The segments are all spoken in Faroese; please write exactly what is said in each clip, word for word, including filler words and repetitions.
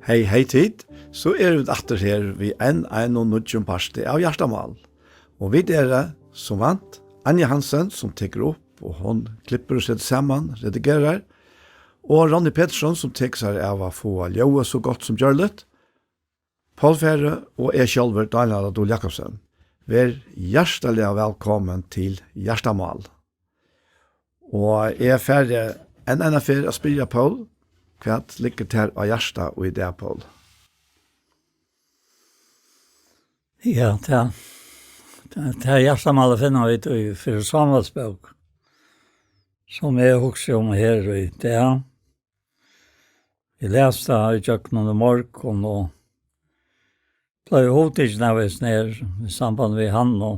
Hey, hey tit, so eru vit aftur her við enn einum nýggjum parti av Hjartamál. Og vit eru, sum vant, Anja Hansen, sum tekur upp, og hon klippir og setir saman, redigerar, og Ronny Petersson, sum tekur sær av at fáa ljóðið so gott sum gjørligt, Poul Færø og eg sjálvur, Daniel Adol Jakobsen. Ver hjartaliga vælkomin til Hjartamál. Og eg fari enn eina ferð at spyrja Poul, hvat liggur tær á hjarta í dag, Poul? Ja, tað, tað, tað hjartamálið finna vit í fyrru Sámuelsbók, sum eg hugsi um her í dag. Eg las tað í gjøgnum í morgun og bleiv hugtikin av hesum her í samband við Hannu.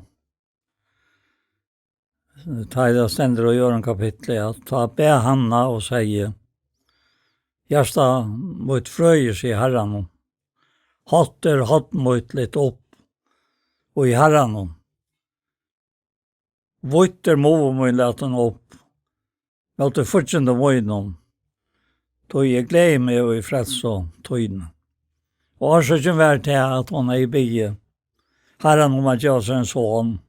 Tá ið tað stendur í øðrum kapitli, at tá bað Hanna og segði: "Hjarta mítt frøir seg í Harranum. Hátt er horn mítt lyft upp í Harranum. Vítt er muður mín latin upp móti fíggindum mínum, tí eg gleði meg í frelsu tíni." Og orsøkin var tað, at hon hevði biðið Harran um at geva sær ein son.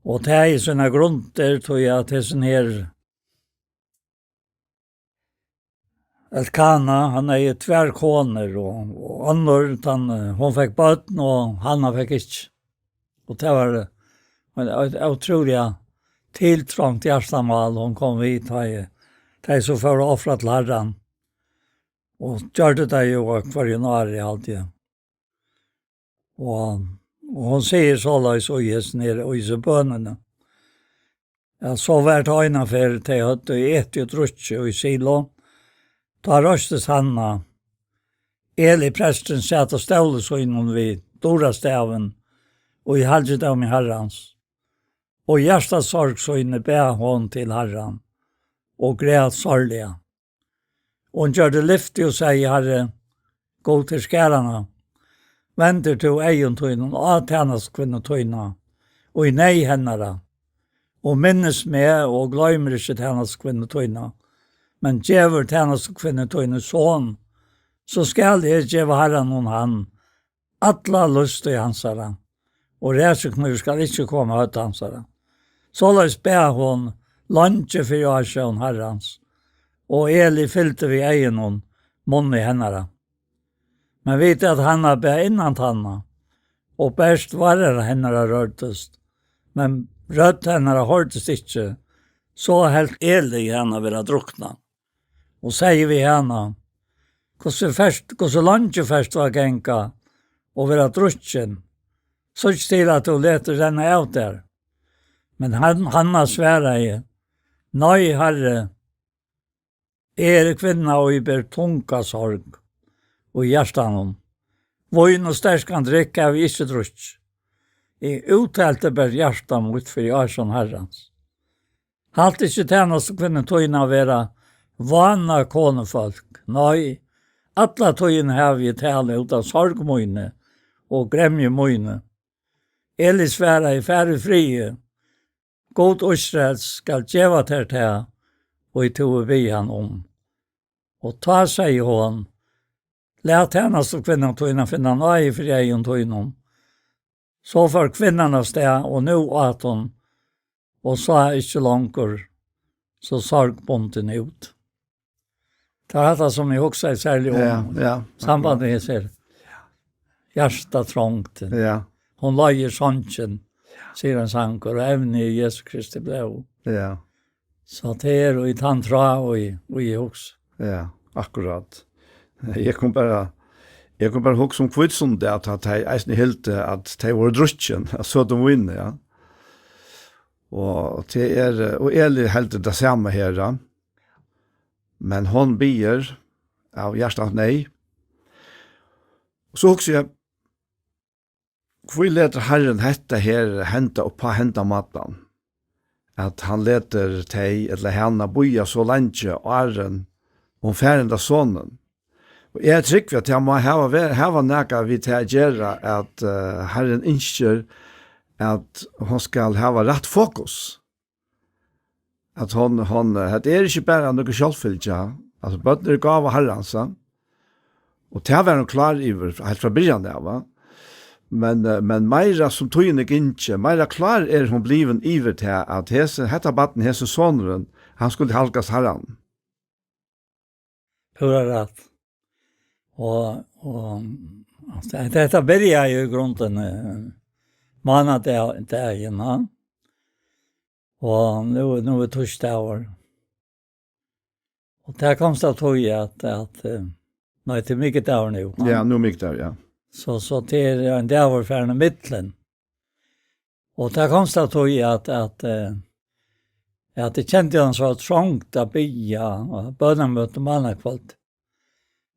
Og tað hevði sínar grundir, tí at hesin her Elkana, hann hevði tvær konur, og, og onnur, tann, eh, hon fekk børn, og Hanna fekk ikki. Og tað var, eh, ein, ein ótrúliga tiltrongt hjartamál, hon kom við, tá eg, tá eg so fór at ofra til Harran. Og gjørdi tað jú á hvørjum ári, haldi eg. Og, og hon sigur soleiðis í hesum her, í hesum bønini. Ja, so var tað eina ferð, tey høvdu etið og drukkið í Silo. Tá reistist Hanna, Eli prestin sat á stóli sínum við durastavin og í halgidómi Harrans. Og hjartasorg síni bað hon til Harran og græt sárliga. Hon gjørdi lyfti og segði: "Harri, Gud herskaranna, vendir tú eygum tínum á tænastukvinnu tína og í neyð hennara, og minnist meg og gloymir ikki tænastukvinnu tína, men gevur tænastukvinnu tíni son, so skal eg geva Harranum hann alla lívstíð hansara, og ræsuknívur skal ikki koma á høvd hansara." Soleiðis bað hon leingi fyri ásjón Harrans, og Eli fylgdi við eygunum munni hennara. Men vit, at Hanna bað innantanna, og bert varrar hennara rørdust, men rødd hennara hoyrdist ikki, so helt Eli hana vera drukna. Og segði við hana: "Hvussu fert, hvussu leingi fert tú at ganga og vera drukkin? Síggj til, at tú letur renna av tær." Men hann, Hanna svaraði: "Nei, Harri, eg eri kvinna, og eg ber tunga sorg í hjartanum. Vín og sterkan drykk havi eg ikki drukkið. Eg úthelti bert hjarta mítt fyri ásjón Harrans. Halt ikki tænastukvinnu tína vera vána konufólk. Nei, alla tíðina havi eg talað út av sorg míni og gremju míni." Eli svaraði: "Far í friði. Gud Ísraels skal geva tær tað, ið tú hevur biðið hann um." Og tá segði hon: "Lat tænastukvinnu tína finna náði fyri eygum tínum." So fór kvinnan av stað, og nú át hon, og sá ikki longur so sorgbundin út. Tað er hetta, sum eg hugsaði serliga um. Ja, ja. Sambandið við hesar hjartatrongdin. Ja. Hon leiðir songin, sigur ein sangur, og evnið er Jesu Kristi blóð. Ja. So tað er í tann tráð, og í, og í hugs. Ja, akkurát. Eg kom bara, eg kom bara hugsa um Hvítusunnudag, at, at tey eisini hildu, at tey vóru drukkin av søtum víni, ja. Og tað er, og Eli heldur tað sama her, ja. Men hon biður av hjartans neyð. Og so hugsi eg, hví letur Harrin hetta her henda upp á henda mátan? At hann letur tey ella hana bíða so leingi, áðrenn hon fær henda sonin. Og eg trúgvi, at tað má hava ver-, hava nakað við tað at gera, at, eh, Harrin ynskir, at hon skal hava rætt fokus. At hon, hon, eh, hetta er ikki bara nøkur sjálvfylgja. Altso, børn eru gáva Harrans, ja. Og tað var hon klár yvir, heilt frá byrjan av, va? Men, eh, men meira sum tíðin er gingin, meira klár er hon blivin yvir tað, at hesi, hetta barnið, hesin sonurin, hann skuldi halgast Harran. Púra rætt. Og, og, altso, hetta byrjaði jo í grundini, eh, mánadag, dagin, ja. Og nú, nú er týsdagur. Og tað komst av tí at, at, eh, nei, tað er mikudagur nú, ja. Ja, nú er mikudagur, ja. So, so tað er ein dagur farin í millum. Og tað komst av tí at, at, eh, at eg kendi hann so trongt at biðja, eh, bønamøti mánakvøld.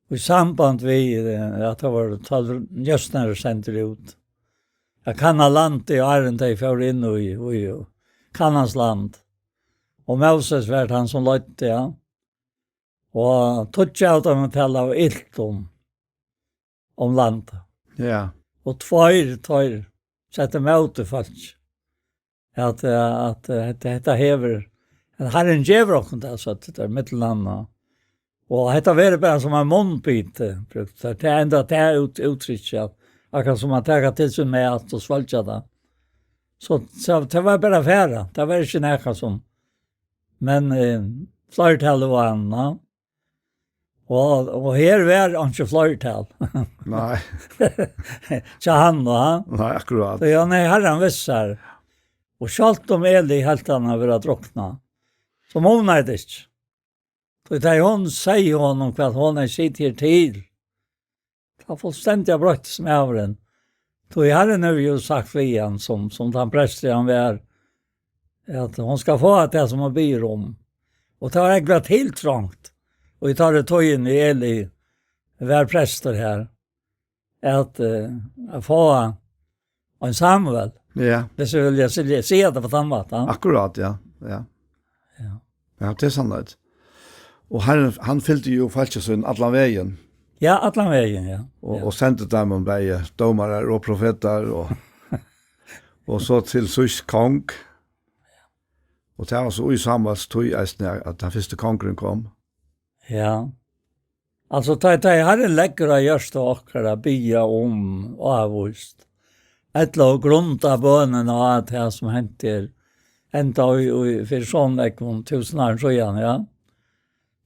Og í samband við, eh, at tað var tólv jøsnar sendir út. At kanna landið, og áðrenn tey fóru inn í, í Kanans land. Og Moses var hann sum leiddi, ja. Og tíggju av teimum talaðu ilt um, um landið. Ja. Og tveir, tveir settu móti fólki. At, eh, at, eh, hetta, hetta hevur, at Harrin gevur okkum tað, so at tað er millum annað. Og hetta verður bara sum ein munnbiti, brúkt. Tað er enda tað út-, úttrykki, at akkurát sum at taka til sín mat og svølgja tað. So, so tað var bara at fara. Tað var ikki nakað sum, men, eh, fleirtalið var annað. Og, og her var einki fleirtal. Nei. Hjá hann og hann. Nei, akkurát. So, ja, nei, Harrin vissi her. Og sjálvt um Eli helt hann at vera drukna, so munaði tað ikki. So tá hon segði honum hvat hon hevði sitið her til, tá fullstendiga broyttist maðurin. Tí Harrin hevur jo sagt við hann, sum, sum tann prestur hann var, at hon skal fáa tað sum hon biður um. Og tað var egentliga tiltrongt. Og í teirri tíðini Eli var prestur her, at, eh, at fáa ein Samuel. Ja. Hvis vi vil si, si det på den måten. Akkurát, ja. Ja. Ja. Ja, tað er sannheit. Og hann, hann fylgdi jo fólki sín allan vegin. Ja, allan vegin, ja. Og, ja, og sendi teimum bæði dómarar og profetar og, og so til síðst kong. Og tað var so í Samuels tíð eisini, at tann fyrsti kongurin kom. Ja. Altso, tá, tá Harrin leggur á hjarta okkara at biðja um ávíst, ella at grunda bønina á tað sum hent er, enda í, í, fyri so nógvum túsund árum síðan, ja.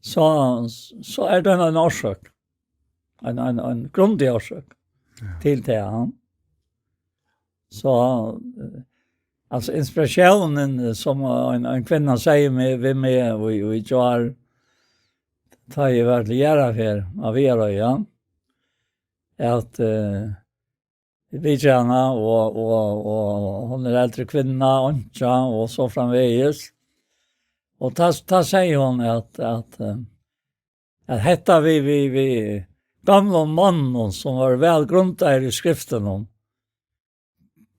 So, so er tað ein orsøk. Ein, ein, ein grundig orsøk, ja, til tað, ja. So, eh, altso, inspiratiónin, eh, sum ein, ein kvinna sigur meg, við meg, og, og í gjár, tá eg var til jarðarferð á Viðareiði, ja, at, eh, eg vitjaði hana, og, og, og hon er eldri kvinna, einkja, og so framvegis. Og tá, tá sigur hon at, at, eh, at hetta við, við, við gamlum monnum, sum vóru væl grundaðir í skriftunum,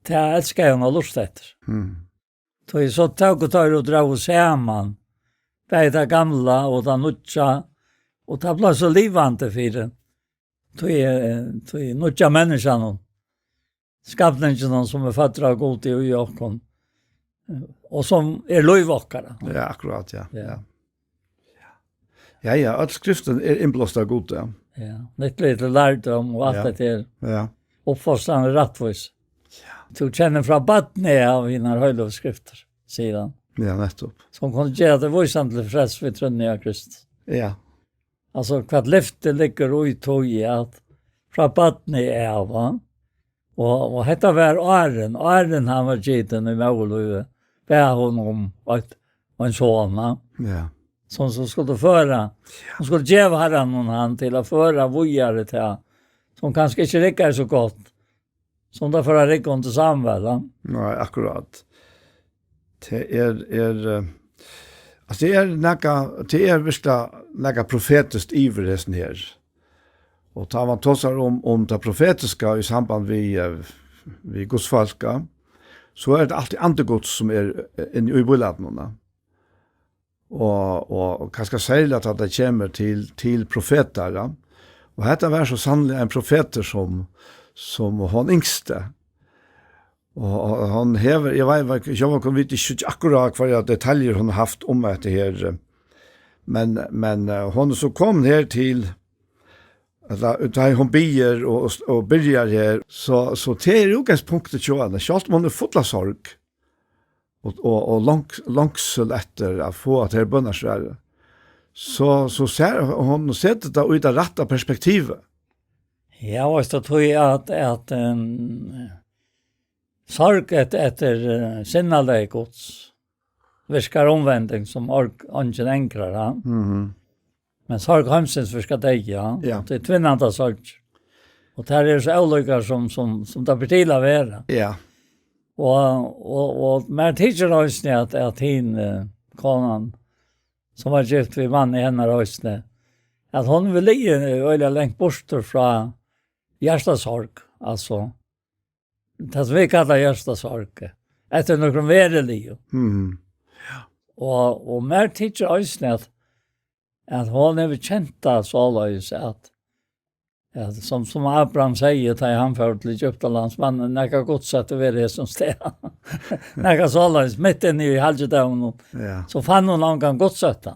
tað elskaði hon at lurta eftir. Mm. Tí so tóku teir og drógu saman, bæði tað gamla og tað nýggja, og tað bleiv so livandi fyri tí, eh, tí nýggja menniskjanum, skapninginum, sum er føddur av Gudi í okkum, og sum er lív okkara. Ja, akkurát, ja. Ja. Ja. Ja, ja, øll skriftin er innblást av Gudi, ja. Ja, nyttig til lærdóm og alt, ja, hetta her. Ja. Uppfostran er rættvís. Ja. Tú kennir frá barni av hinar heiløgu skriftir, sigur hann. Ja, nettopp. Sum kunnu gera teg vísan til frelsu við trúnni á Krist. Ja. Altso, hvat lyfti liggur í tí at frá barni av, va? Og, og hetta var áðrenn, áðrenn hann var gitin í móðurlívi, bað hon um eitt, ein son, va? Ja. Sum, sum skuldi føra, ja, hon skuldi geva Harranum hann til at føra víðari tað, sum kanska ikki riggaði so gott, sum tað fór at rigga undir Samuel, va? Nei, akkurát. Tað er, er, eh, altso, tað er nakað, tað er virkiliga nakað profetiskt yvir hesum her. Og tá man tosar um, um tað profetiska í samband við, eh, við Guds fólk, so er tað altíð andi Guds, sum er, eh, inni í bílætinum, ja. Og, og, og kanska serliga at tað kemur til, til profetar, ja. Og hetta var so sanniliga ein profetur sum, sum hon yngsti. Og, og hon hevur, eg veit, veit, eg veit, vit ikki akkurát hvørjar detaljur hon hevur havt um hetta her, men, men, eh, hon er so komin her til, Ella, tá hon biður og, og, og byrjar her, so, so tað er útgangspunktið hjá henni, sjálvt um hon er full av sorg og, og, og long-, longsul eftir at fáa tað her bønnarsvarið, so, so sær hon, setir tað í tað rætta perspektivið. Ja, veitst tú, tí at, at, ehm, sorg et-, eftir, eh, sinnalagi Guds virkar umvending, sum org-, eingin angrar, ja. Mhm. Men sorg heimsins virkar deyða, ja. Ja. Tað er tvinnandasorg. Og tær eru so ólíkar, sum, sum, sum tað ber til at vera. Ja. Og, og, og mær tykir eisini, at, at hin, eh, konan, sum var gift við manni hennar eisini, at hon vil liggja, eh, øgiliga langt burtur frá hjartasorg, altso, tað sum vit kalla hjartasorg, eftir nøkrum veruligum. Mhm. Og, og mær tykir eisini, at, at hon hevur kent tað soleiðis, at, at sum, sum Abraham segði, tá hann fór til Egyptalands, man nakað Guds at vera í hesum stað. Nakað soleiðis, mitt inni í halgidóminum, ja, so fann hon ongan Guds at.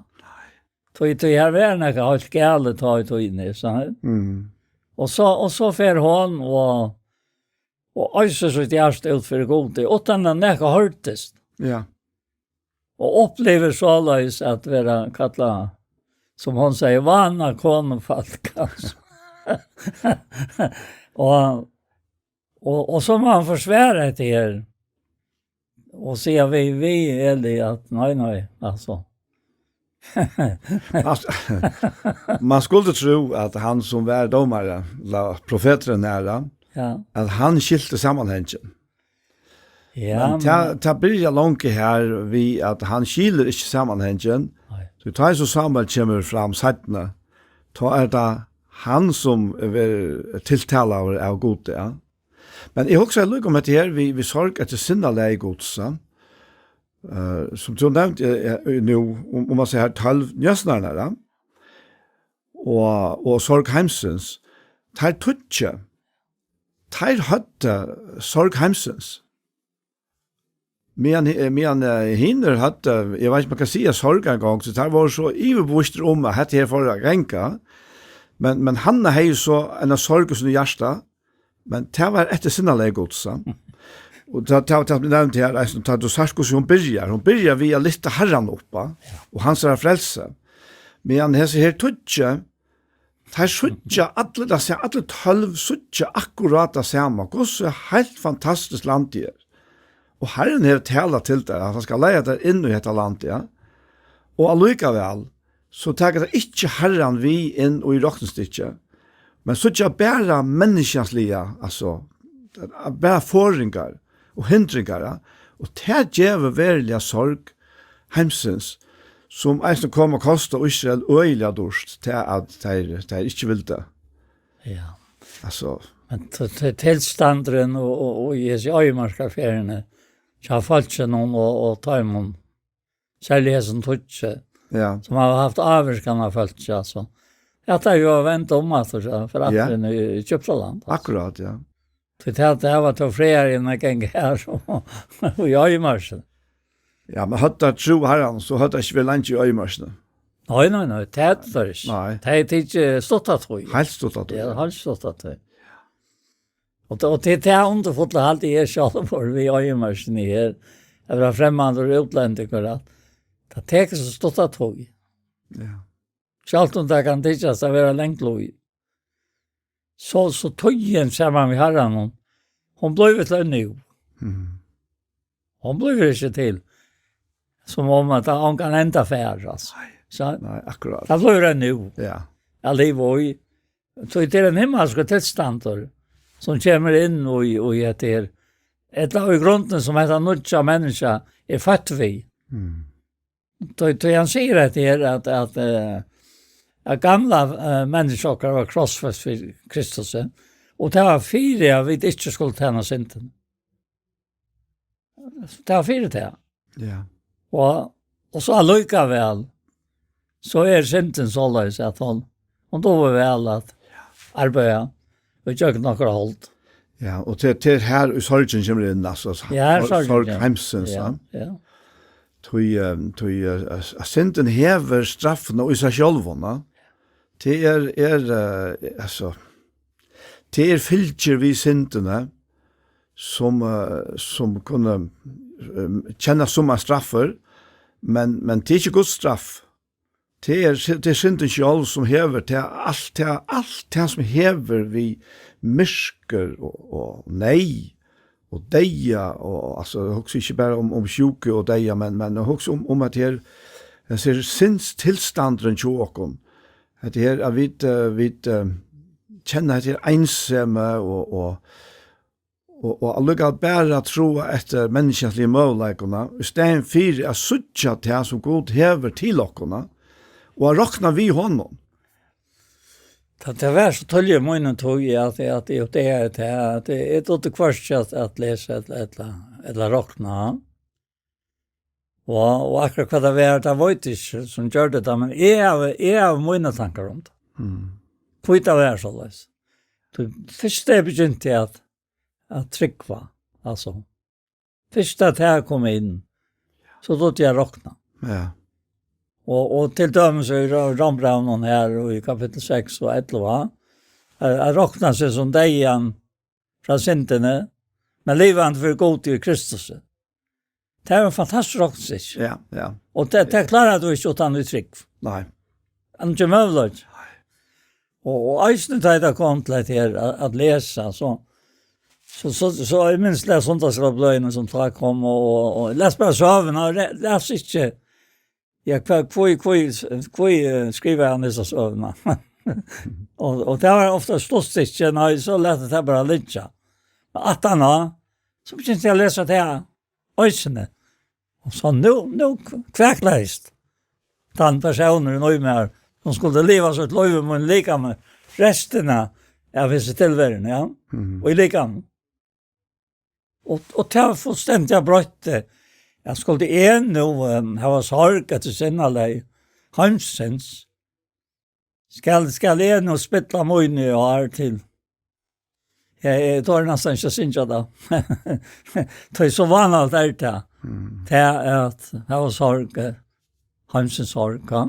Tí, tí her var nakað heilt galið tá í tíðini, so. Mm. Og so, og so fer hon og, og eisini sítt hjarta út fyri Gud, uttan at nakað hoyrtist. Ja. Og upplivir soleiðis at vera kallað, sum hon segði, vana konufólk, altso. Og, og, og so má hann forsvara hetta her, og siga við, við Eli at nei, nei, altso. Man, man skuldi trú, at hann sum var dómari, la profeturin her, ja, at hann skilti samanhangin. Ja, men tað, tað byrjar longu her við, at hann skilur ikki samanhangin. Nei. So tá so Samuel kemur fram seinni, tá er tað hann sum verður tiltalaður av Gudi, ja. Men eg hugsaði líka um hetta her, við, við sorg eftir sinnalagi Guds, ja. Eh, sum tú nevndi, eh, eh, nú, um, um man sigur her tólv njósnararnar, ja. Og, og sorg heimsins. Teir tíggju, teir høvdu sorg heimsins. Meðan hi-, meðan, eh, hinir høvdu, eg veit ikki, man kann siga sorg eingong, so teir vóru so yvirbevístir um, at hetta her fór at ganga. Men, men Hanna hevði so eina sorg í sínum hjarta, men tað var eftir sinnalagi Guds, ja. Og tað, tað, tað, eg nevndi her, eisini, tá tú sært, hvussu hon byrjar. Hon byrjar við at lyfta Harran upp, ja, og hansara frelsi. Meðan hesi her tíggju, teir síggja allir tað sa-, allir tólv síggja akkurát tað sama. Hvussu heilt fantastiskt landið er. Og Harrin hevur talað til teir, at hann skal leiða teir inn í hetta landið, ja. Og allíkavæl, so taka teir ikki Harran við inn í roknistykkið, men síggja bara menniskjansliga, altso, bara forðingar og hindringar, ja. Og tað gevur veruliga sorg heimsins, sum eisini kom at kosta Ísrael øgiliga dýrt, tað at teir, teir ikki vildu. Ja. Altso. Men t-, t-, tilstandurin og, og, og í hesi oyðimerkarferðini, hjá fólkinum og, og teimum, serliga hesum tíggju, ja, sum hava havt ávirkan á fólkið, altso. At tað jo var vent um aftur, ja, for, ja, aftur inn í, í Egyptaland, altso. Akkurát, ja. Tí tað, tað var tó frægari enn at ganga her, so, í oyðimerkini. Ja, men høvdu teir trúð Harran, so høvdu teir ikki verið leingi í oyðimerkini. Nei, nei, nei, tað er tað ikki. Nei. Tað er tikið stutta tíð. Heilt stutta tíð, ja, ja, heilt stutta tíð. Og, og til tað undurfulla haldi eg sjálvur við oyðimerkini her, at vera fremmandur útlendingur, at tað tekur so stutta tíð. Ja. Sjálvt um tað kann tykjast at vera langt lív. So, so tíðin saman við Harranum, hon blívur til nú. Mhm. Hon blívur ikki til, sum um at tað ongan enda fær, altso. Nei. So, nei, akkurát, tað blívur tað nú. Ja. At liva í. So tað er ein himmalskur tilstandur, sum kemur inn í, í hetta her. Ella í grundini, sum hetta nýggja menniskja er føtt við. Mm. Tí, tí hann sigur hetta her, at, at, eh, at gamla, eh, menniskja okkara var krossfest fyri Kristus, eh, og tað var fyri at vit ikki skuldu tæna syndini. Tað var fyri tað. Ja. Og, og so allíkavæl, so er syndin soleiðis, at hon, hon dugir væl at arbeiða, og gjøgnum okkara hold. Ja, og til, til her í sorgin kemur inn, altso, ja, her sorg, sorgin sorg kemur. Heimsins, ja, ja. Ja. Tí, eh, tí, eh, at, at syndin hevur straffina í sær sjálvum, ja. Tað er, er, eh, altso, tað er fylgir við syndini, sum, eh, sum kunnu, eh, kennast sum ein straffur, men, men tað er ikki Guds straff. Tað er sy-, tað er syndin sjálv, sum hevur tað, alt tað, alt tað, sum hevur við myrkur og, og neyð og deyða, og, altso, eg hugsi ikki bara um, um sjúku og deyða, men, men eg hugsi um, um at her, hesir synstilstandurin hjá okkum, at her, at vit, eh, vit, eh, kenna hetta her einsemi og, og, og, og allíkavæl bara trúa eftir menniskjaligu møguleikunum, í staðin fyri at síggja tað, sum Gud hevur til okkum, og at rokna við honum. Tað, tað var so tíðliga í mínum tíð, at, at eg uppdagaði tað, at eg, eg dugdi hvørki at, at lesa ella, ella, ella rokna. Og, og akkurát hvat tað var, tað veit eg ikki, sum gjørdi tað, men eg havi, eg havi mínar tankar um tað. Mm. Hví tað var soleiðis. Tí fyrst eg begynti at, at trúgva, altso, fyrst at tað kom inn, so dugdi eg at rokna. Ja. Og, og til dømis í Ró-, Rómbrævinum her, og í kapittul seks og ellivu, at, at rokna seg sum deyðan frá syndini, men livandi fyri Gud í Kristusi. Tað er ein fantastisk rokningsstykki. Ja, ja. Og tað, tað klárar tú ikki uttan í trúgv. Nei. Hann er ikki møguleiki. Og, og eisini tá eg kom til hetta her at, at lesa, so, so, so, so eg minnist, las sunnudagsskúlabløðini sum tá kom, og, og, og las bara søguna, og le-, las ikki, ja, hva, hví, hví, hví, eh, skrivar hann hesa søguna? Og, og tað var ofta stuttstykki, nei, so læt eg tað bara liggja. Men aftaná, so begynti eg at lesa tað eisini. Og so nú, nú kvaklaðist tann persónurin í mær, sum skuldi liva sítt lív í mínum likami, restina av hesi tilveruni, ja, Mhm. og í likami. Og, og tað var fullstendiga broytt. Ja, skuldi eg nú, ehm, hava sorg eftir sinnalagi heimsins? Skal, skal eg nú spilla míni ár til? Eg, eg tori næstan ikki at syngja tað. Tað er so vanligt, er tað. Mm. Tað er at hava sorg, eh, heimsins sorg, ja.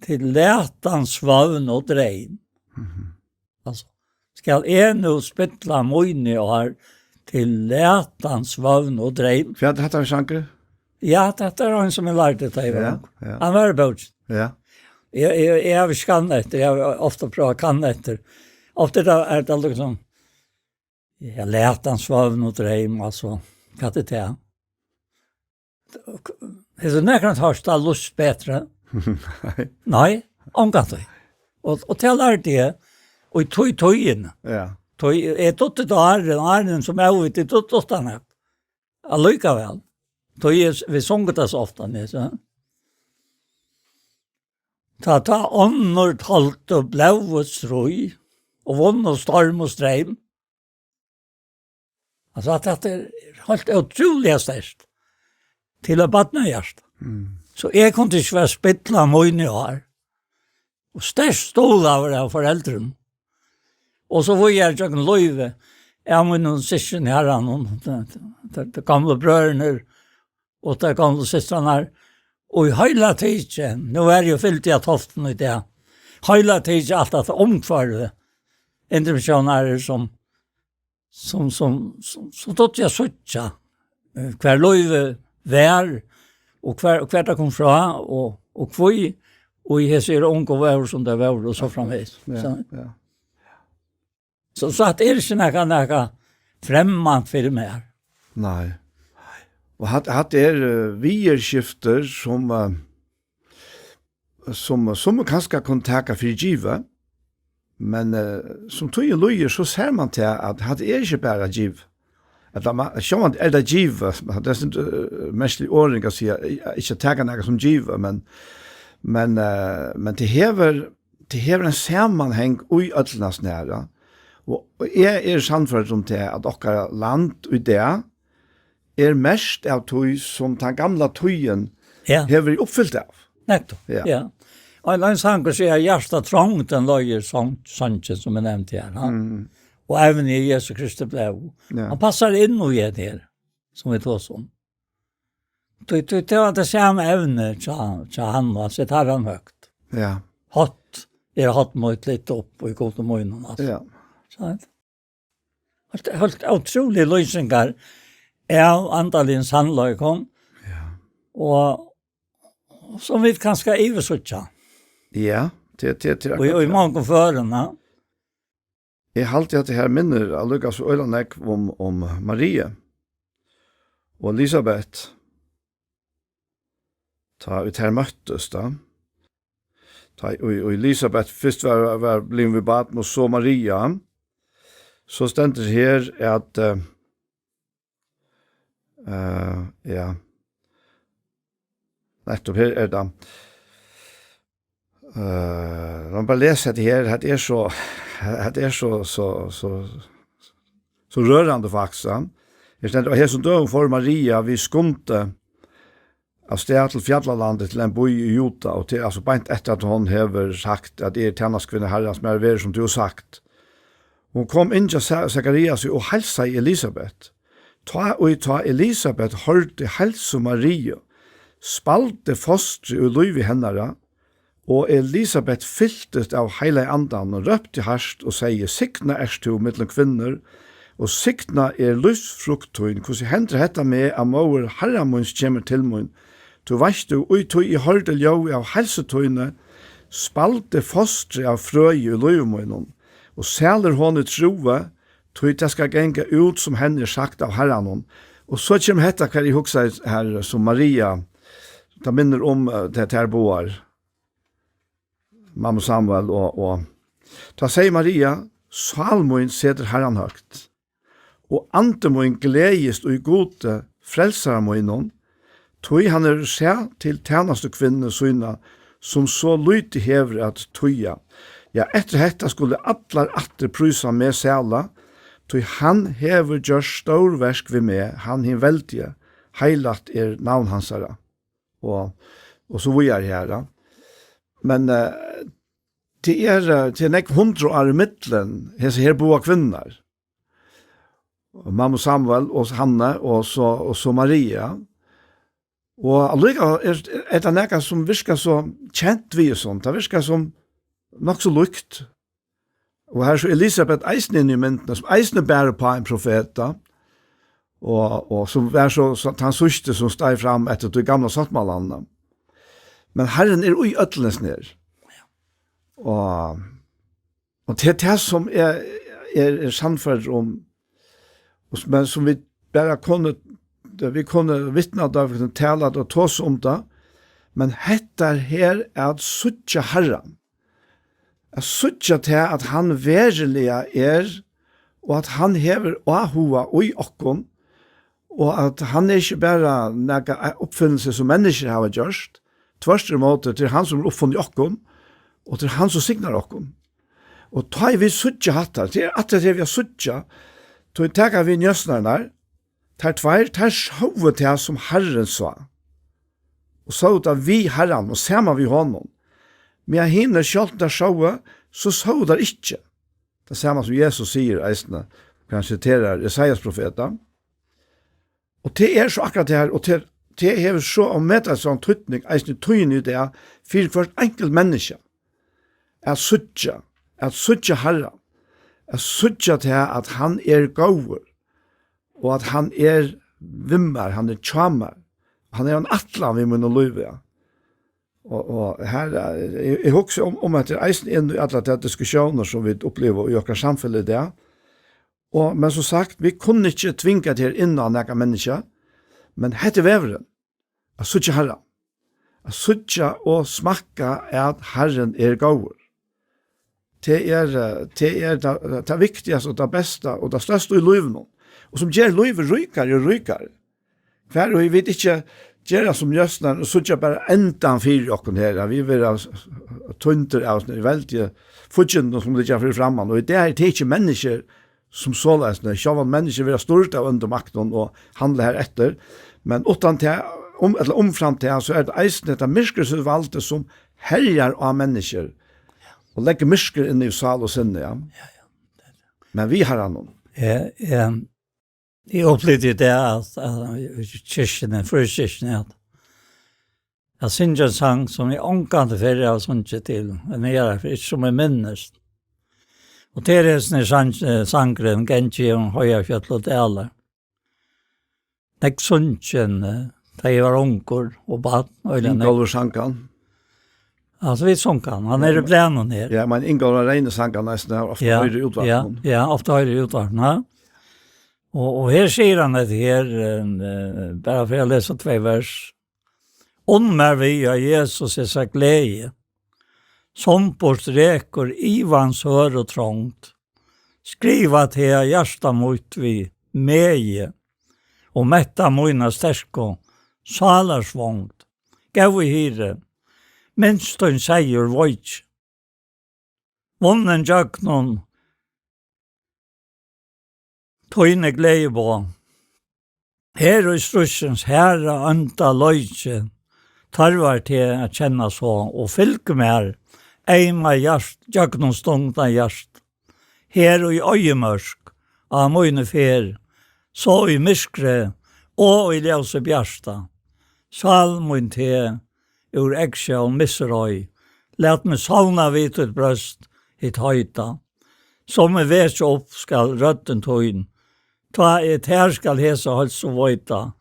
Til lætan, svøvn og dreym. Mhm. Altso, skal eg nú spilla míni ár til lætan, svøvn og dreym? Hvat er hetta fyri sangur? Ja, hetta er ein sum eg lærdi, tá eg var Ja, ung. ja. Hann var í bókini. Ja. Eg, eg, eg havi ikki kannað eftir, eg havi ofta prøvað at kanna eftir. Ofta er tað, er tað líkasum, ja, lætan, svøvn og dreym, altso, hvat er tað? Hevur tú nakrantíð hoyrt tað lýst betri? Nei. Nei, ongantíð. Og, og tað lærdi eg, og í tí tíðini. Ja. Tí eg dugdi tá áðrenn, áðrenn sum óviti, eg dugdi uttanat. Allíkavæl. Tí eg, vit sungu tað so ofta, nei, so. Tá, tá onnur toldu blóðið stríð, og vunnu storm og streym. Altso, at tað er heilt ótrúliga sterkt til eitt barnahjarta. Mm. So eg kundi ikki vera spilla míni ár. Og sterkt stuðlaður av foreldrum. Og so var eg gjøgnum lívið, av mínum systkin her, hann, hon, tað, tað, tað gamla brøðurnir, og tær gamlu systrarnar, og í heila tikið, nú er eg jo fylti av tólvtum í dag, heila tikið alt at umhvørvi, intermissionarir sum, sum, sum, sum, sum dugdi at síggja, eh, hvar lívið var, og hvar, hvar tað kom frá, og, og hví, og í hesi eru ungu vóru sum tey vóru, og so framvegis. Ja, So, ja. So, so at er ikki nakað, nakað fremmant fyri mær. Nei. Og hatta, hatta er, eh, viðurskiftir sum, eh, sum, sum man kanska kann taka fyri givið, men, eh, sum tíðin líður, so sær man til at hatta er ikki bara givið. Ella ma-, sjálvandi er tað givið, men tað er eitt sindur, eh, merkilig orðing at siga, eh, ikki at taka nakað sum givið, men, men, eh, men tað hevur, tað hevur ein samanhang í øllum hasum her, ja. Og, og eg eri sannførdur um tað, at okkara land í dag er merkt av tí, sum tann gamla tíðin Ja. hevur verið uppfylt av. Nettupp, Ja. ja. Og ein, ein sangur sigur, at hjartatrongdin løgir song-, songin, sum eg nevndi her, ha? Mm. Og evnið er Jesu Kristi blóð. Ja. Hann passar inn í hetta her, sum vit tosa um. Tí, tí, tað var tað sama evni hjá, hjá hann, altso, tað er hann høgt. Ja. Hátt, er hátt mítt lift upp í Gudi mínum, altso. Ja. So, heilt, heilt ótrúligar lýsingar av andaligum sannleikum. Ja. Og, og sum vit kanska yvirsíggja. Ja, tað, tað, tað er Og í, og í akkurát tað. Mongum førum, ja. Eg haldi, at tað her minnir allíka so øgiliga nógv um, um Maria og Elisabet. Tá ið tær møttust, tá. Tá ið, og Elisabet fyrst var, var blivin við barn, og so Maria, so stendur her, at, eh, eh, ja. Nettupp, her er tað. Eh, lat meg bara lesa hetta her. Hetta er so, hetta er so, so, so, so rørandi, faktiskt, ja. Her stendur: "Á hesum døgum fór Maria við skundi av stað til fjallalandið, til ein bý í Juda," og tað er altso beint eftir, at hon hevur sagt, at: "Eg eri tænastukvinna Harrans, mær verður, sum tú hevur sagt." Hon kom inn hjá Sa-, Sakariasi og heilsaði Elisabet. Tá ið tá Elisabet hoyrdi heilsu Mariu, spældi fostrið í lívi hennara, og Elisabet fyltist av Heilaga Andanum, rópti hart og segði: "Signað ert tú millum kvinnur, og signað er lívsfrukt tín. Hvussu hendir hetta meg, at móðir Harra míns kemur til mín? Tú veitst tú, í tí eg hoyrdi ljóðið av heilsu tíni, spældi fostrið av frøði í lívi mínum, og sæl er hon, ið trúði, tí tað skal ganga út, sum henni er sagt av Harranum." Og so kemur hetta, hvat eg hugsaði her, sum Maria, tað minnir um, eh, tað, tær báðar, mammu Samuel og, og. Tá segði Maria: "Sál mín setir Harran høgt, og andi mín gleðist í Gudi, frelsara mínum, tí hann hevur sæð til tænastukvinnu sína, sum so lítið hevur at týða. Ja, eftir hetta skulu allar ættir prísa meg sæla, tí hann hevur gjørt stórverk við meg, hann hin veldigi, heilagt er navn hansara." Og, og so víðari her, ja. Men, eh, tað er, eh, tað er nógv hundrað ár ímillum hesar her báðar kvinnurnar. Mammu Samuel og Hannu og so, og so Maria. Og allíkavæl er, er tað nakað, sum virkar so kent við, sum tað virkar sum nokk so líkt. Og her er so Elisabet eisini inni í myndini, sum eisini bar uppá ein profeta, og, og sum var so, so tann síðsti, sum steig fram eftir tí gamla sáttmálanum. Men Harrin er í øllum hesum her. Og, og tað er tað, sum eg er, er sannførdur um, og sum, men sum vit bara kunnu, vit kunnu vitna tað, vit kunnu tala tað og tosa um tað, men hetta her at síggja Harran, at síggja tað, at hann veruliga er, og at hann hevur áhuga í okkum, og at hann er ikki bara nakað uppfinnelse, sum menniskjur hava gjørt. Tvørturímóti, tað er hann, sum hevur uppfunnið okkum, og tað er hann, sum signar okkum. Og tá ið vit síggja hatta, tað er aftur tað, vit síggja, tá vit taka við njósnararnar, teir tveir, teir sóu tað, sum Harrin sá. Og sóu tað við Harran og saman við honum. Men hinir, sjálvt um teir sóu, so sóu teir ikki. Tað sama sum Jesus sigur eisini, hann siterar Esaias profeta. Og tað er so akkurát tað her, og tað, tað hevur so ómetaliga stóran týdning, eisini í tíðini í dag, fyri hvørt einskilt menniskja. At síggja, at síggja Harran, at síggja tað, at hann er góður, og at hann er við mær, hann er hjá mær. Hann hevur eina ætlan við mínum lívi, ja. Og, og her, eh, eg, eg hugsi um, um at tað er eisini inn í allar tær diskussiónir, sum vit uppliva í okkara samfelag í dag. Og, men sum sagt, vit kunnu ikki tvinga tað her inn á nakað menniskja, men hetta er vegurin, at síggja Harran. At síggja og smakka at Harrin er góður. Tað er, eh, tað er tað, tað viktigasta og tað besta og tað størsta í lívinum. Og sum ger lívið ríkari og ríkari. Hvar og vit ikki gera sum njósnarin og síggja bara endan fyri okkum her, at vit verða týndir av sovorðnum veldiga fíggindum, sum liggja fyri framman. Og í dag er tað ikki menniskjur sum soleiðis, nei, sjálvandi menniskjur verða stýrd av óndu maktunum og handla har eftir. Men uttan tað, um, ella umframt tað, so er tað eisini hetta myrkrið, sum valdi, sum herjar á menniskjur og leggur myrkur inn í sál og sinni, ja. Ja, ja. Men við Harranum. Ja, ja. Eg upplivdi tað, at, at í kirkjuni, fríkirkjuni, at, at syngja ein sang, sum eg ongantíð fyrr havi sungið til, men eg er ikki sum eg minnist. Og til hesin er sang, eh, sangurin, Gangi um heiðar, fjøll og dalar. Nógv sungin, eh, tá eg var ungur og barn, øgiliga nógv. Ingólfur sang hann. Altso, vit sungu hann. Hann er í blaðnum her. Ja, men Ingólfur Reine sang hann eisini, har ofta Ja, hoyrir í ja, útvarpinum. Ja, ofta hoyrir í útvarpinum, ja. Og, og her sigur hann hetta her, eh, bara fyri at lesa tvey vers. Unn mær við, ja, Jesus, hesa gleði, sum burt rekur ivans hørð og trongd. Skriva teg hjarta mítt við megi, og metta mína sterku sálarsvongd. Góði Hirði, minst tín seyður veiki, vunnin gjøgnum tíni gleðiboð. Her í stríðsins harða anda leiki tørvar teg at kenna so, og fylg mær, eyma hjart-, gjøgnumstungna hjart. Her í oyðimørk á míni ferð, so í myrkri og í ljósi bjarta. Sál mín teg úr eggsjón missir ei, lat meg sovna við títt bróst, hitt heita. So meg vekja upp skal røddin tín, tá eg tær skal hesa heilsu veita,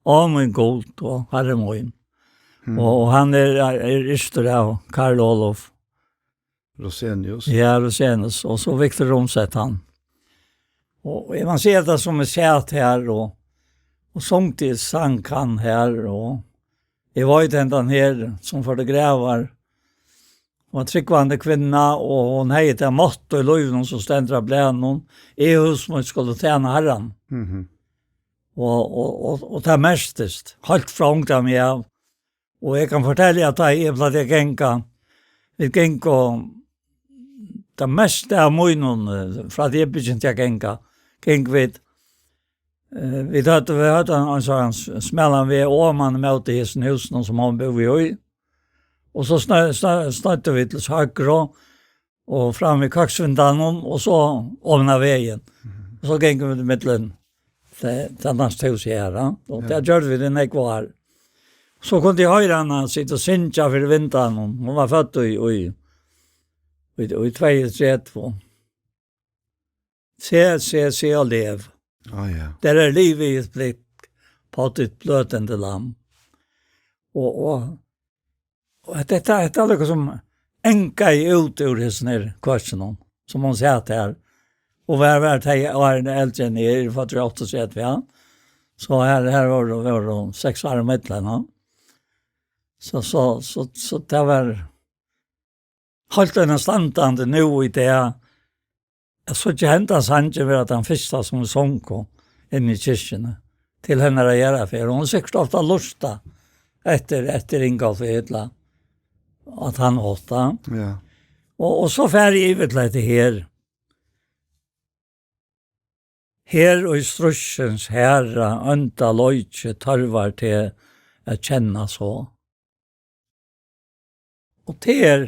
á mín Gud og Harri mín. Mm. Og, og hann er, er, er ystur av Karl Olof. Rosenius. Ja, Rosenius. Og so Viktor Romseth, hann. Og eg má siga, at tað sum eg sat her og, og sung til sang hann her, og eg veit, hendan her, sum fór til gravar, var trúgvandi kvinna, og hon hevði tað motto í lívinum, sum stendur á blaðnum: Eg og hús mítt skulu tæna Harran. Mhm. Og, og, og, og tað merktist, heilt frá ungdómi av. Og eg kann fortelja, at tá eg plagdi at ganga, vit gingu, tað mesta av mínum, eh, frá at eg begynti at ganga, gingu vit, eh, vit høvdu, vit høvdu ein, ein sånn s-, smalan veg oman ímóti hesum húsunum, sum hon búði í. Og so snø-, snø-, snøddu vit til høgru, og fram við køksvindanum, og so oman á vegin. Mhm. Og so gingu vit millum tað, tað næsta húsið her, ja. Og Ja. tað gjørdu vit í nógv ár. So kundi eg hoyra hana sita og syngja fyri vindanum. Hon var fødd í, í, í, í tveyogtretivu. Se, se, se og lev. Á, ja. Der er liv i et blikk på dit blødende lam. Og, og, og hetta, hetta, hetta er líka sum engaði út úr hesum her køkinum, sum hon sat her. Og var, var tey árini eldri enn eg, eg er føddur í áttaogtretivu, ja. So her, her var, var, var seks ár ímillum, ja. So, so, so, so tað var heilt einastandandi nú í dag, at síggja henda sangin vera tann fyrsta, sum vit sungu inni í kirkjuni, til hennara jarðarferð. Hon hevur sikkurt ofta lurtað eftir, eftir Ingolfi ella á tann hátta. Ja. Og, og so fari eg yvir til hetta her. Her í stríðsins harða anda leiki tørvar teg at kenna so. Og tað er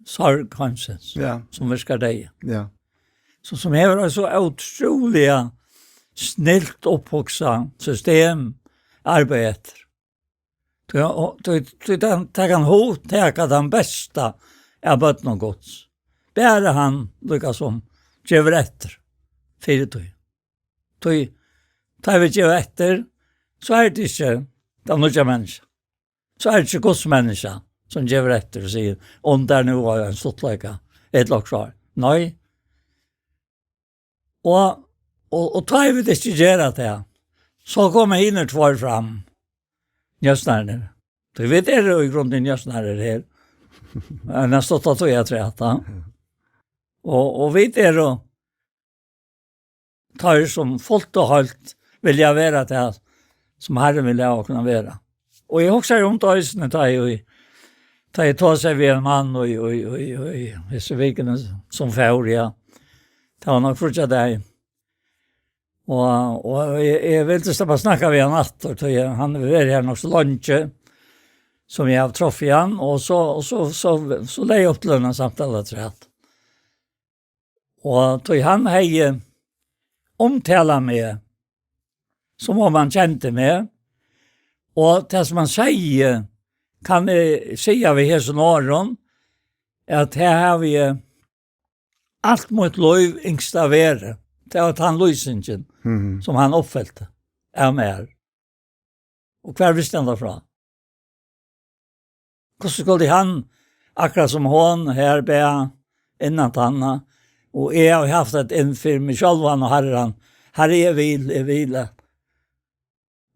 sorg heimsins, Ja. sum virkar deyða. Ja. So, sum hevur eitt so ótrúliga snilt upphugsað system arbeiði eftir. Tí, og, tí, tí tað, tað kann hugtaka tann besta av børnum Guds. Bara hann líka sum gevur eftir fyri tí. Tí, tá vit geva eftir, so er tað ikki tað nýggja menniskja. So er tað ikki Guds menniskja, sum gevur eftir og sigur: "Undar nú á ein stuttleika," ella okkurt svar. Nei. Og, og, og tá vit ikki gera tað, so koma hinir tveir fram, njósnararnir. Tí vit eru í grunden njósnarar her. Ein stutta tíð afturat, ja. Og, og vit eru teir, sum fult og heilt vilja vera tað, sum Harrin vil hava okkum at vera. Og eg hugsaði um tað eisini, tá eg, tá eg tosaði við ein mann í, í, í, í hesi vikuni, sum fór, ja. Tað var nokk fríggjadagin. Og, og eg, eg vildi sleppa at snakka við hann aftur, tí eg, hann hevur verið her nokk so leingi, sum eg havi truffið hann, og so, og so, so, so legði eg upp til eina samtalu afturat. Og tí hann hevði umtalað meg sum um hann kendi meg. Og tað sum hann segði, kann eg siga við hesum orðum, at her havi eg alt mítt lív ynskt at vera. Tað var tann lýsingin, Mhm. sum hann uppfylti av mær. Og hvar visti hann tað frá? Hvussu skuldi hann, akkurát sum hon, her bað innan tanna, og eg havi havt eitt inn fyri meg sjálvan og Harran, Harri, eg vil, eg vil at.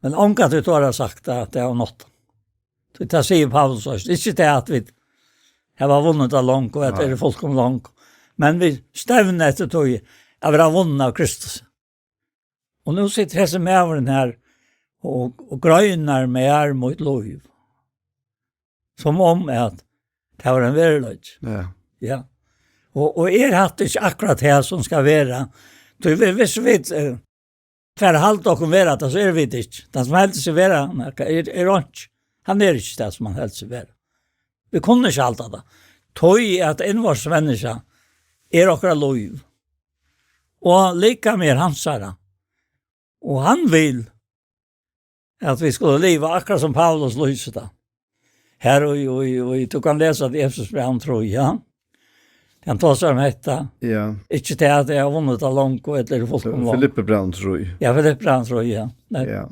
Men ongantíð tora sagt tað, at tað var nátt. Tí tað sigur Paulus eisini. Ikki tað at vit hava vunnið tað longu, og at Nei. tað er fullkomið longu. Men vit stevna eftir tí at vera vunnin av Kristus. Og nú situr hesin maðurin her og, og greinar mær mítt lív. Sum um at tað var ein veruleiki. Ja. Ja. Og, og er hatta ikki akkurát tað sum skal vera? Tí vi-, hvis vit, eh, fara at halda okkum vera tað, so eru vit ikki. Tann sum heldur seg vera, hann er, er einki. Hann er ikki tað sum hann heldur seg vera. Vit kunnu ikki halda tað. Tí at innvortis menniskja er okkara lív. Og likami er hansara. Og hann vil at vit skulu liva akkurát sum Paulus lýsir tað. Her og, og, og, tú kann lesa tað í Efesusbrævinum trý, ja. Hann tosar um hetta. Ja. Ikki tað at eg havi vunnið tað longu, ella er fullkomið longu. Filippibrævinum trý. Ja, Filippibrævinum trý, ja. Nei. Ja.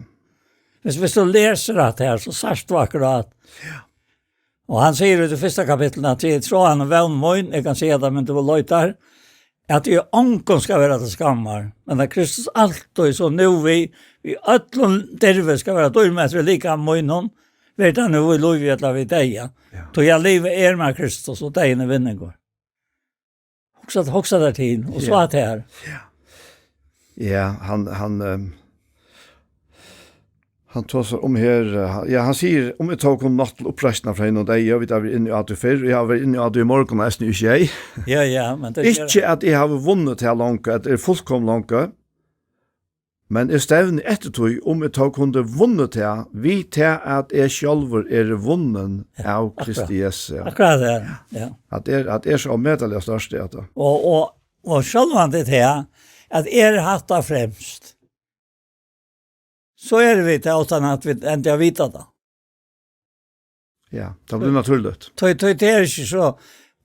Hvis, hvis tú lesur tað her, so sært tú akkurát. Ja. Og hann sigur í tí fyrsta kapitlinum, at tað er tráan og vón mín, eg kann siga tað, men tú leitar, at eg ongum skal vera til skammar, men at Kristus altíð, so nú við, í øllum dirvi skal vera dýrmætur í likami mínum, veri tað nú við lívi ella við deyða. Ja. Tí at lívið er mær Kristus, og deyðin er vinningur. Hugsa, hugsa tær til, og so Ja. at tað er. Ja, hann, hann, ehm, hann tosar um her, eh, ja, hann sigur, um eg tók hann nátt til uppreisnar frá hinum deyðu, vit hava verið inni á tí fyrr, og eg havi verið inni á tí í morgun, eisini í sjey. Ja, ja, men tað er Ikki at eg havi vunnið tað longu, at eg er fullkomin longu, men eg stevni eftir tí, um eg tó kundi vunnið tað, við tað at eg sjálvur eri vunnin Ja, av akkurát. Kristi Jesu. Akkurát tað, ja. At er, at er so ómetaliga stórt, er tað. Og, og, og sjálvandi tað, at er hatta fremst, so eru vit tað, uttan at vit enntá vita tað. Ja, tað blívur natúrligt. Tí, tí, tað er ikki so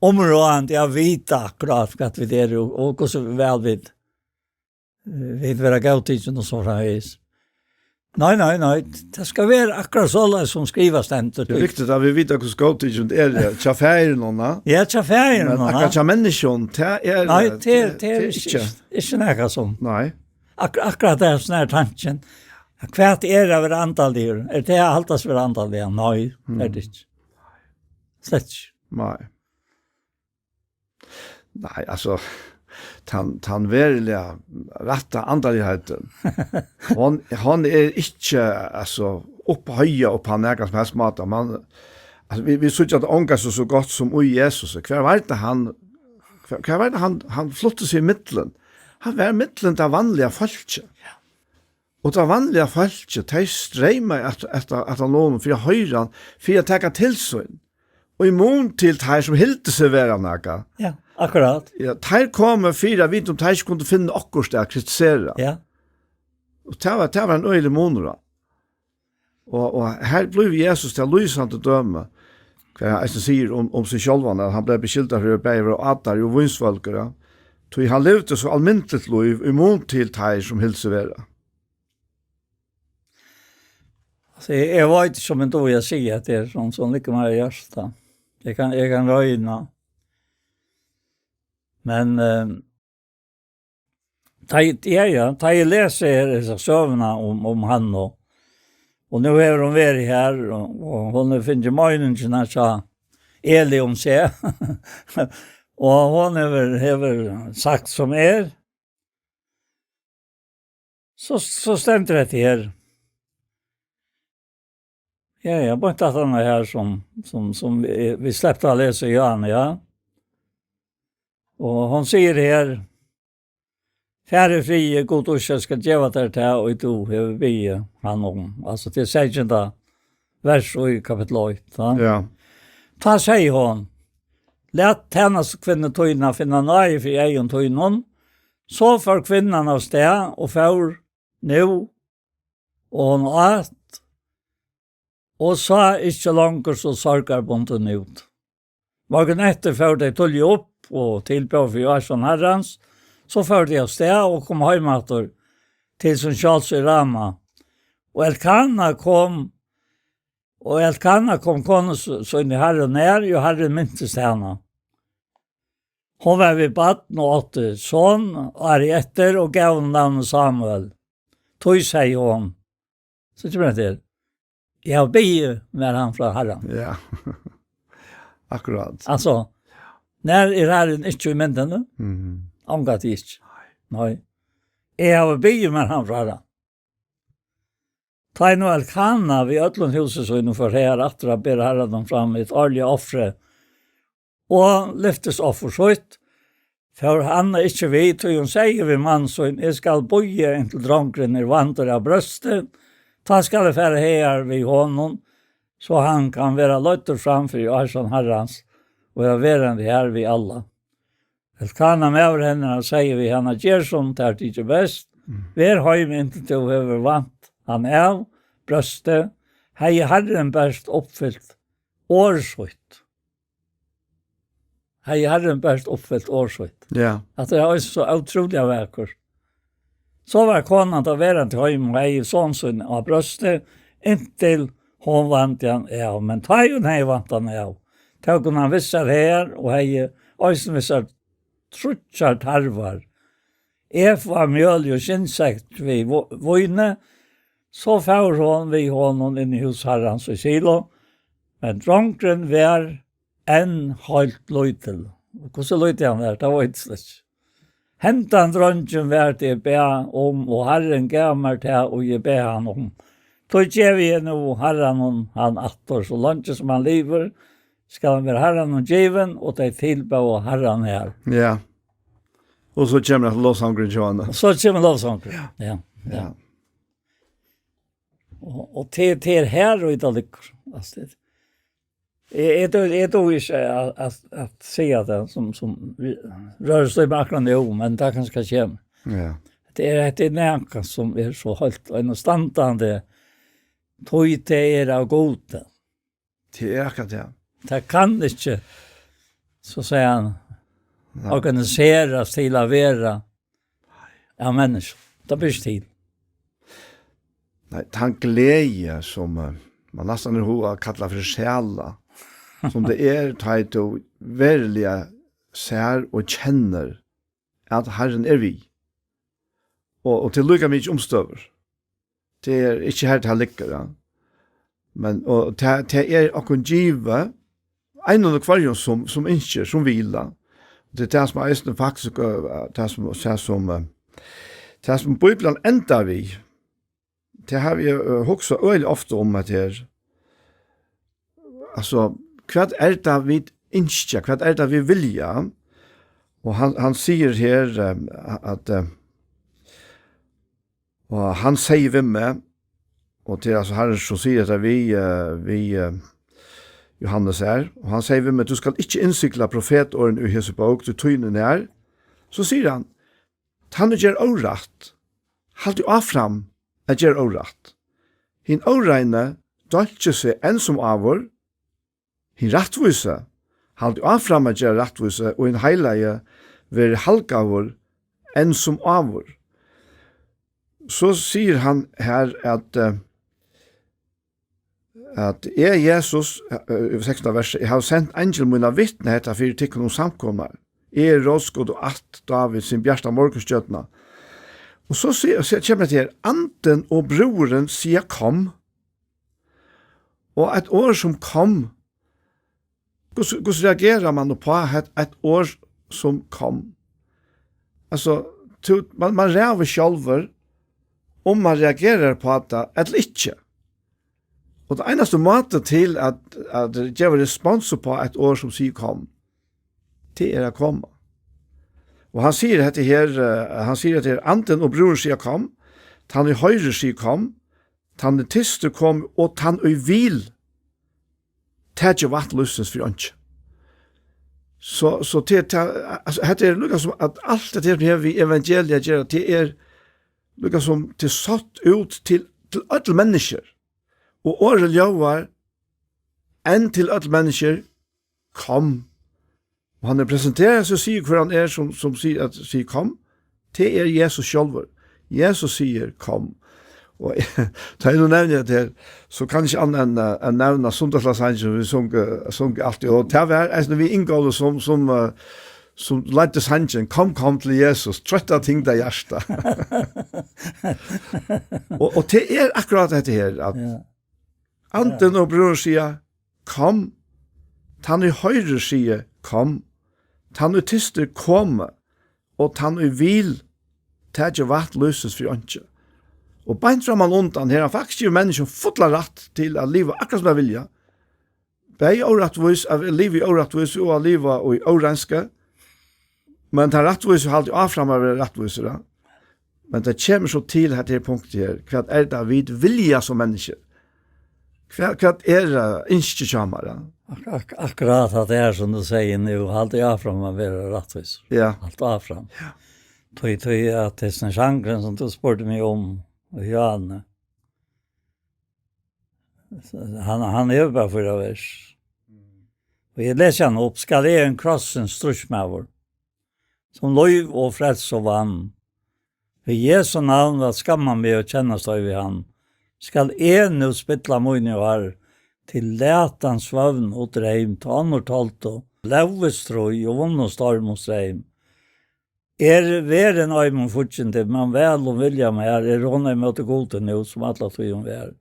umráðandi at vita akkurát, hvat vit eru, og, og hvussu væl vit, eh, vit verða góðtikin og so framvegis. Nei, nei, nei, tað skal vera akkurát soleiðis, sum skrivað stendur. Tað er viktigt at vit vita, hvussu góðtikin vit eru, ja, hjá Faðirinum, na? Ja, hjá Faðirinum, Men na? akkurát hjá menniskjum, tað er, Nei, eh, tað, tað, tað er tað er ikki, ikki. ikki nakað sum. Nei. Ak-, akkurát tað er sånn her tanken. Hvat er at vera andaligur? Er tað at halda seg vera andaligan? Nei, Mm. er tað ikki. Slett ikki. Nei. Nei, altso, tann, tann veruliga rætta andaligheitin, hon, hon er ikki, altso, upphøggjað upp á nakran sum helst máta. Man, altso, vit, vit síggja tað ongantíð so, so gott sum í Jesus. Hvar var tað hann, hvar, hvar var tað hann, hann flutti seg ímillum? Hann var ímillum tað vanliga fólkið. Ja. Og tað vanliga fólkið, tey streymaðu at, at, at hann honum fyri at hoyra hann, fyri at taka til sín. Og í mun til teir sum hildu seg vera nakað. Ja, akkurát. Ja, teir komu fyri at vita um teir ikki kundu finna okkurt at kritisera. Ja. Og tað var, tað var ein øgiligur munur á. Og, og her blívur Jesus til lýsandi dømi, hvat hann eisini sigur um, um seg sjálvan, at hann bleiv beskyldur fyri bæði at vera átari og vínsvølgari, tí hann livdi so almindeligt lív í mun til teir sum hildu seg vera. Altso, eg, eg veit ikki um eg dugi at siga at tað er sum, sum liggur mær á hjarta. Eg kann, eg kann royna. Men, eh, tá eg, ja, ja, tá eg lesi her hesa søguna um, um hann og, og nú hevur hon verið her, og, og hon hevur fingið meiningina hjá Eli um seg. Og hon hevur, hevur sagt sum er, So, so stendur hetta her. Ja, ja, beint aftan á her sum, sum, sum vi, vit sleptu at lesa í Johannes, ja. Og hon sigur her: "Far í friði, Gud Ísraels skal geva tær tað, og tú hevur biðið hann um." Altso, til seytjanda vers í kapittul eitt, ja. Ja. Tá segði hon: "Lat tænastukvinnu tína finna náði fyri eygum tínum." So fór kvinnan av stað og fór nú Og hon át, og sá ikki longur so sorgarbundin út. Morgunin eftir fóru tey tíðliga upp og tilbóðu fyri ásjón Harrans. So fóru tey avstað og komu heim aftur til sín sjálvs í Rama. Og Elkana kom, og Elkana kom konu s-, síni Harran nær, og Harrin mintist hana. Hon var við barn og átti son árið eftir og gav honum navnið Samuel. Tí segði hon, so kemur hetta her, "Eg havi biðið mær hann frá Harran." Ja. Akkurát. Altso, nær er Harrin ikki í myndini? Mhm. Ongantíð ikki. Nei. "Eg havi biðið mær hann frá Harran." Tá ið nú Elkana við øllum húsi sínum fór hagar aftur at bera Harranum fram hitt árliga ofrið og lyftisoffur sítt, fór Hanna ikki við, tí hon segði við mann sín, "Eg skal bíða, inntil drongurin er vandur av brósti, tá skal eg fara hagar við honum, so hann kann vera leiddur fram fyri ásjón Harrans og vera verandi har við alla." Elkana, maður hennara, segði við hana, "Ger sum tær tykir best, Mm. Ver heim, inntil tú hevur vant hann av brósti." Hevði Harrin bert uppfylt orð sítt. Hevði Harrin bert uppfylt orð sítt. Ja. At tað er eisini so ótrúliga vakurt. So var konan tá verandi heim og hevði son sín á brósti, inntil hon vandi hann av. Men tá hon hevði vant hann av, tók hon hann við sær hagar og hevði eisini við sær tríggjar tarvar, efa av mjøli og skinnsekk við vo-, víni. So fór hon við honum inn í hús Harrans í Silo, men drongurin var enn heilt lítil. Og hvussu lítil hann var, tað veit eg slett ikki. Hendan dreingin var tað, eg bað um, og Harrin gav mær tað, og eg bað hann um. Tí gevi eg nú Harranum hann aftur, so leingi sum hann livir, skal hann vera Harranum givin, og tey tilbóðu Harran har. Ja. Og so kemur at lovsangurin hjá henni. Og so kemur lovsangurin. Ja. Ja, ja. Ja. Og, og til, til her og í dag liggur. Altso, tað, eg, eg, dugir, eg dugir ikki at, at, at siga tað sum, sum rørir seg akkurát nú, men tað kanska kemur. Ja. Tað er, tað er nakað sum er so heilt einastandandi, tí tað er av Gudi. Tað er akkurát tað. Tað kann ikki, so sigur hann, nei, organiserast til at vera av menniskjum. Tað ber ikki til. Nei, tann gleði, sum, eh, man næstan hevur hug at kalla fyri sjala, sum tað er, tá ið tú veruliga sær og kennir, at Harrin er við. Og, og til líka mikið umstøður. Tað er ikki her, tað liggur, ja. Men, og tað, tað er okkum givið, einum og hvørjum sum, sum ynskir, sum vil, ja. Og tað er tað, sum eisini faktiskt, øh, tað sum, tað sum, øh, tað sum Bíblian endar við, tað havi eg, øh, hugsað øgiliga ofta um, at her, altso, hvat er tað, vit ynskja? Hvat er tað, vit vilja? Og hann, hann sigur her, eh, at, eh, og hann segði við meg, og tað er altso Harrin, sum sigur hetta við, eh, við, eh, Jóhannes her, og hann segði við meg, "Tú skalt ikki innsigla profetorðini í hesi bók, tí tíðin er nær." So sigur hann, Tann, ið ger órætt, haldi áfram at gera órætt. Hin óreini dálki seg enn sum áður, hin rættvísi haldi áfram at gera rættvísi, og hin heilagi verður halgaður enn sum áður. So sigur hann her at, eh, at eg, Jesus, eh, í sekstanda versi, eg havi sent eingil mín at vitna hetta fyri tykkum um samkomurnar. Eg eri rótskot og ætt Dávids, hin bjarta morgunstjørna. Og so sigur, so kemur hetta her, Andin og brúðurin siga, Kom. Og eitt orð sum kom, hvussu, hvussu reagerar man uppá hetta, eitt orð sum kom? Altso, tú, man, man ræður sjálvur, um man reagerar uppá tað ella ikki. Og tann einasti mátin til at, at geva respons uppá eitt orð sum sigur kom, tað er at koma. Og hann sigur hetta her, eh, hann sigur hetta her, Andin og brúðurin siga, Kom, tann ið hoyrir sigur, Kom, tann ið tystur, kom, og tann ið vil, taki vatn lívsins fyri einki. So, so tað, tað, altso, hetta er líka sum at alt hetta her sum hevur við evangeliið at gera, tað er líka sum tað er sett út til til øll menniskju. Og orðið ljóðar enn til øll menniskju: Kom. Og hann er presenteraður seg og sigur, hvør hann er, sum, sum sigur, at, sigur: Kom. Tað er Jesus sjálvur. Jesus sigur: Kom. Og tá eg nú nevni hetta her, so kann eg ikki annað enn, eh, at nevna Sunnudagssangurin, sum vit sungu, sungu altíð. Og tað var eisini við Ingólfur, sum, sum, eh, sum leiddi sangin: Kom, kom til Jesus, troytta, tyngda hjarta. Og, og tað er akkurát hetta her, at Ja. Andin og brøður siga: Kom. Tann ið hoyrir, sigur: Kom. Tann ið tystir, komi. Og tann ið vil, taki vatn lívsins fyri einki. Og beint framman undan her, hann faktiskt gevur menniskjum fullan rætt til at liva akkurát sum tey vilja. Bæði órættvís, at liva í órættvísi og at liva í óreinska. Men tann rættvísi heldur áfram at vera rættvísur, ja. Men tað kemur so til hetta her punktið her. Hvat er tað, vit vilja sum menniskju? Hvat, hvat er, eh, ynskið hjá mær, ja? Ak-, ak-, akkurát at tað er, sum tú sigur nú, haldi eg áfram at vera rættvísur. Ja. Halt áfram. Ja. Tí, tí at hesin sangurin, sum tú spurdi meg um, Johanne, hann, hann hevur bara fýra vers. Og eg lesi hann upp: Skal eg, ein krossins stríðsmaður, sum lív og frelsu vann, við Jesu navn at skamma meg og kennast ei við hann, skal eg nú spilla míni ár til latan svøvn og dreym, tá onnur toldu, lógu stríð og vunnu storm og streym? Er verðin ei mín fíggindi, men væl um vilja mær, er hon ímóti Gudi nú, sum alla tíð hon var.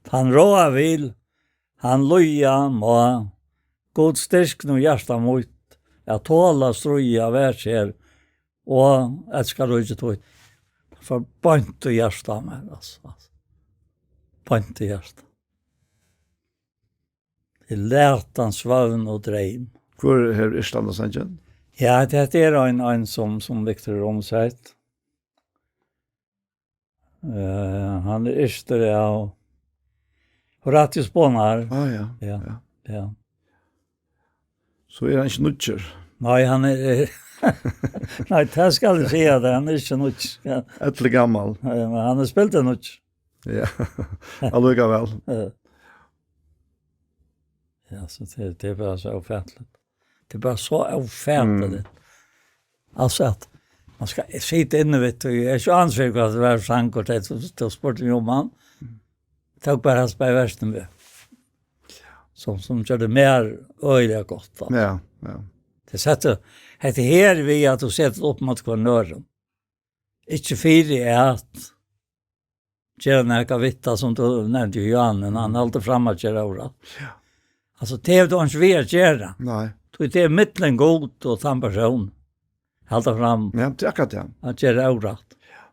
Tann ráða vil, hann lýða má. Gud, styrk nú hjarta mítt, at tola stríðið, at vera her, og elska ríki títt. For beint í hjarta mær, altso, altso. Beint í hjarta. Til latan svøvn og dreym. Hvør hevur yrkt handa sangin? Ja, hetta er ein, ein sum, sum Viktor hevur umsett. Eh, hann er yrktur av Horatius Bonar. Ah, ja. Ja, ja. Ja. So er hann ikki nýggjur. Nei, hann er, nei, tað skal eg siga, at hann er ikki nýggjur. Ja. Ella gamal. Nei, men hann er spildurnýggjur. Ja, allíkavæl. Ja. Ja, so tað, tað er bara so ófatiligt. Tað er bara so ófatiligt. Mm. Altso, at man skal sita inni við, og eg eri ikki ansvarligur fyri, hvat tað var for sangur, tað, tú, tú spurdi meg um hann. Tók bara hans bæði versin við. Sum, sum gjørdi mær øgiliga gott, altso. Ja, ja. Tað setti, hetta her við, at tú setir upp móti hvørjum øðrum. Ikki fyri at gera nakað við tað, sum tú nevndi, Johan, men hann heldur fram at gera órætt. Ja. Altso, tað hevur tú einki við at gera. Nei. Tí tað er millum Gud og tann persón. Halda fram Ja, tað er akkurát tað. At gera órætt. Ja.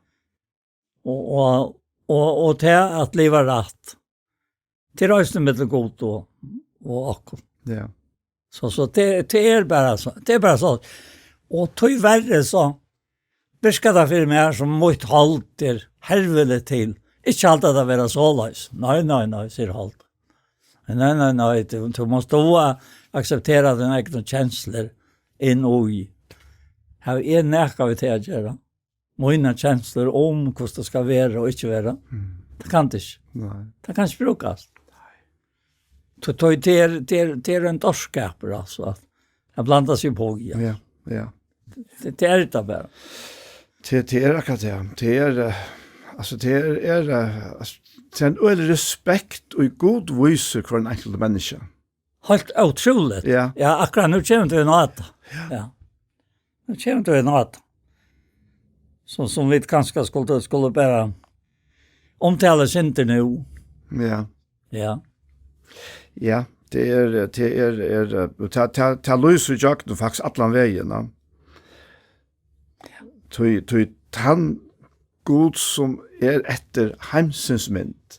Og, og, og, og tað at liva rætt. Tað er eisini millum Gud og, og okkum. Ja. So, so tað, tað er bara so, tað er bara so. Og tíverri so virkar tað fyri meg sum mítt hold er herviligt til. Ikki halda tað vera soleiðis. Nei, nei, nei, sigur hold. Nei, nei, nei, tú, tú mást tó akseptera tínar egnu kenslur inn í. Havi eg nakað við tað at gera? Mínar kenslur um hvussu tað skal vera og ikki vera. Mm. Tað kann tað ikki. Nei. Tað kann ikki brúkast. Nei. Tað, tað, tað er, tað er, tað er ein dárskapur, altso, at, at blanda seg upp í, ja. Ja, ja. Tað, tað er tað bara. Tað, tað er akkurát tað. Tað er, eh, altso, tað er, er, eh, altso, tað er ein øgiligur respekt, og Gud vísir hvørjum einkultum menniskja. Heilt ótrúligt. Ja. Ja, akkurát nú kemur tú inn á tað. Ja. Ja. Nú kemur tú inn á tað. Sum, sum vit kanska skuldu, skuldu bara umtala eitt sindur nú. Ja. Ja. Ja, tað er, tað er, er, tað, tað, tað lýsir ígjøgnum faktiskt allan vegin, ja. Tí, tí tann Gud, sum er eftir heimsins mynd,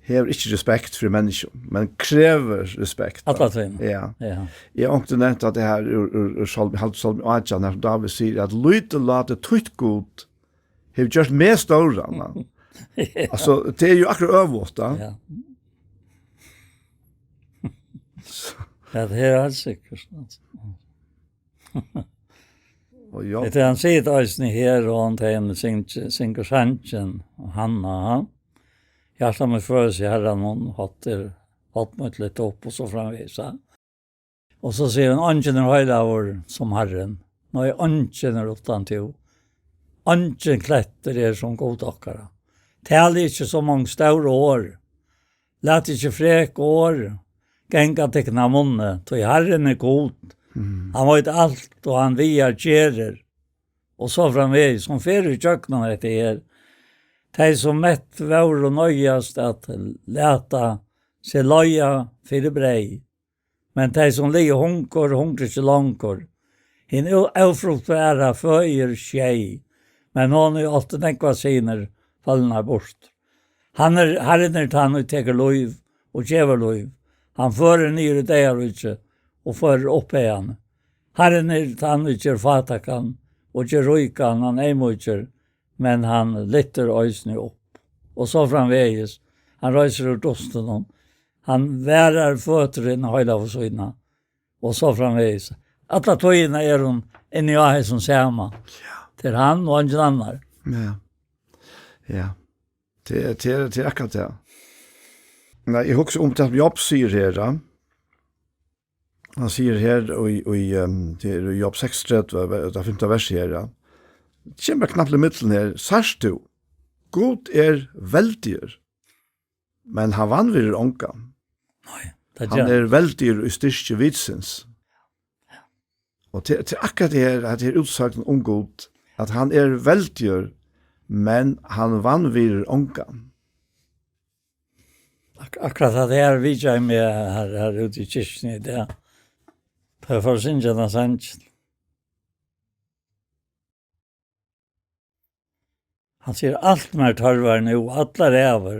hevur ikki respekt fyri menniskjum, men krevur respekt. Alla tíðina. Ja. Ja. Eg havi onkuntíð nevnt at tað her úr, úr, úr Sálmi, eg haldi Sálmi átjan, har sum Dávid sigur, at: Lítil lát er títt, Gud, hevur gjørt meg stóran, ja. Ja. Altso, tað er jú akkurát øvugt, ja. Ja. Ja, tað er heilt sikkurt, altso. Og ja. Hetta hann sigur eisini her, og hann, tá hann syng-, syngur sangin, og Hanna, ha? Hjarta mítt frøs í Harranum, og hátt er, hátt mítt lyft upp, og so framvegis, ja. Og so sigur hann: «Eingin er heilagur sum Harrin. Nei, eingin er uttan tú. Eingin klettur er sum Gud okkara. Talið ikki so mong stór orð. Lat ikki frek orð ganga tykkum av munni, tí Harrin er Gud. Mm. Hann veit alt, og hann vigar gerðir.» Og so framvegis. Hon fer í gjøgnum hetta her. Tey sum mett vóru noyðast at lata seg leiða fyri breyð. Men tey sum liga hungur, hungra ikki longur. Hin ó-, ófruktbara føðir sjey, men hon ið átti nógvar synir, følnar burt. Hann er, Harrin er tann, ið tekur lív og gevur lív. Hann førir niður í deyðaríki og førir upp haðani. Harrin er tann, ið ger fátækan og ger ríkan, hann eyðmýkir, men hann lyftir eisini upp. Og so framvegis. Hann reisir úr dustinum. Hann varar føtur hinna heilagu sína. Og so framvegis. Alla tíðina er hon inni á hesum sama. Ja. Tað er hann og eingin annar. Ja. Ja. Tað er, tað er, tað er akkurát tað. Nei, eg hugsi um tað, Job sigur her, ja. Hann sigur her, og í, og í, ehm, tað er Job seksogtretivu, tað fimta vers her, ja. Kemur knappliga í millum her. Sært tú, Gud er veldigur, men hann vanvirðir ongan. Nei, tað Hann ger hann. Er veldigur í styrki vitsins. Og til, til akkurát det her, at her utsagn um Gud, at hann er veldigur, men hann vanvirðir ongan. Ak-, akkurát at her vitjaði meg her, her úti í kirkjuni í dag. Tá eg fór at syngja henda sangin. Hann sigur: «Alt mær tørvar nú, allar ævir,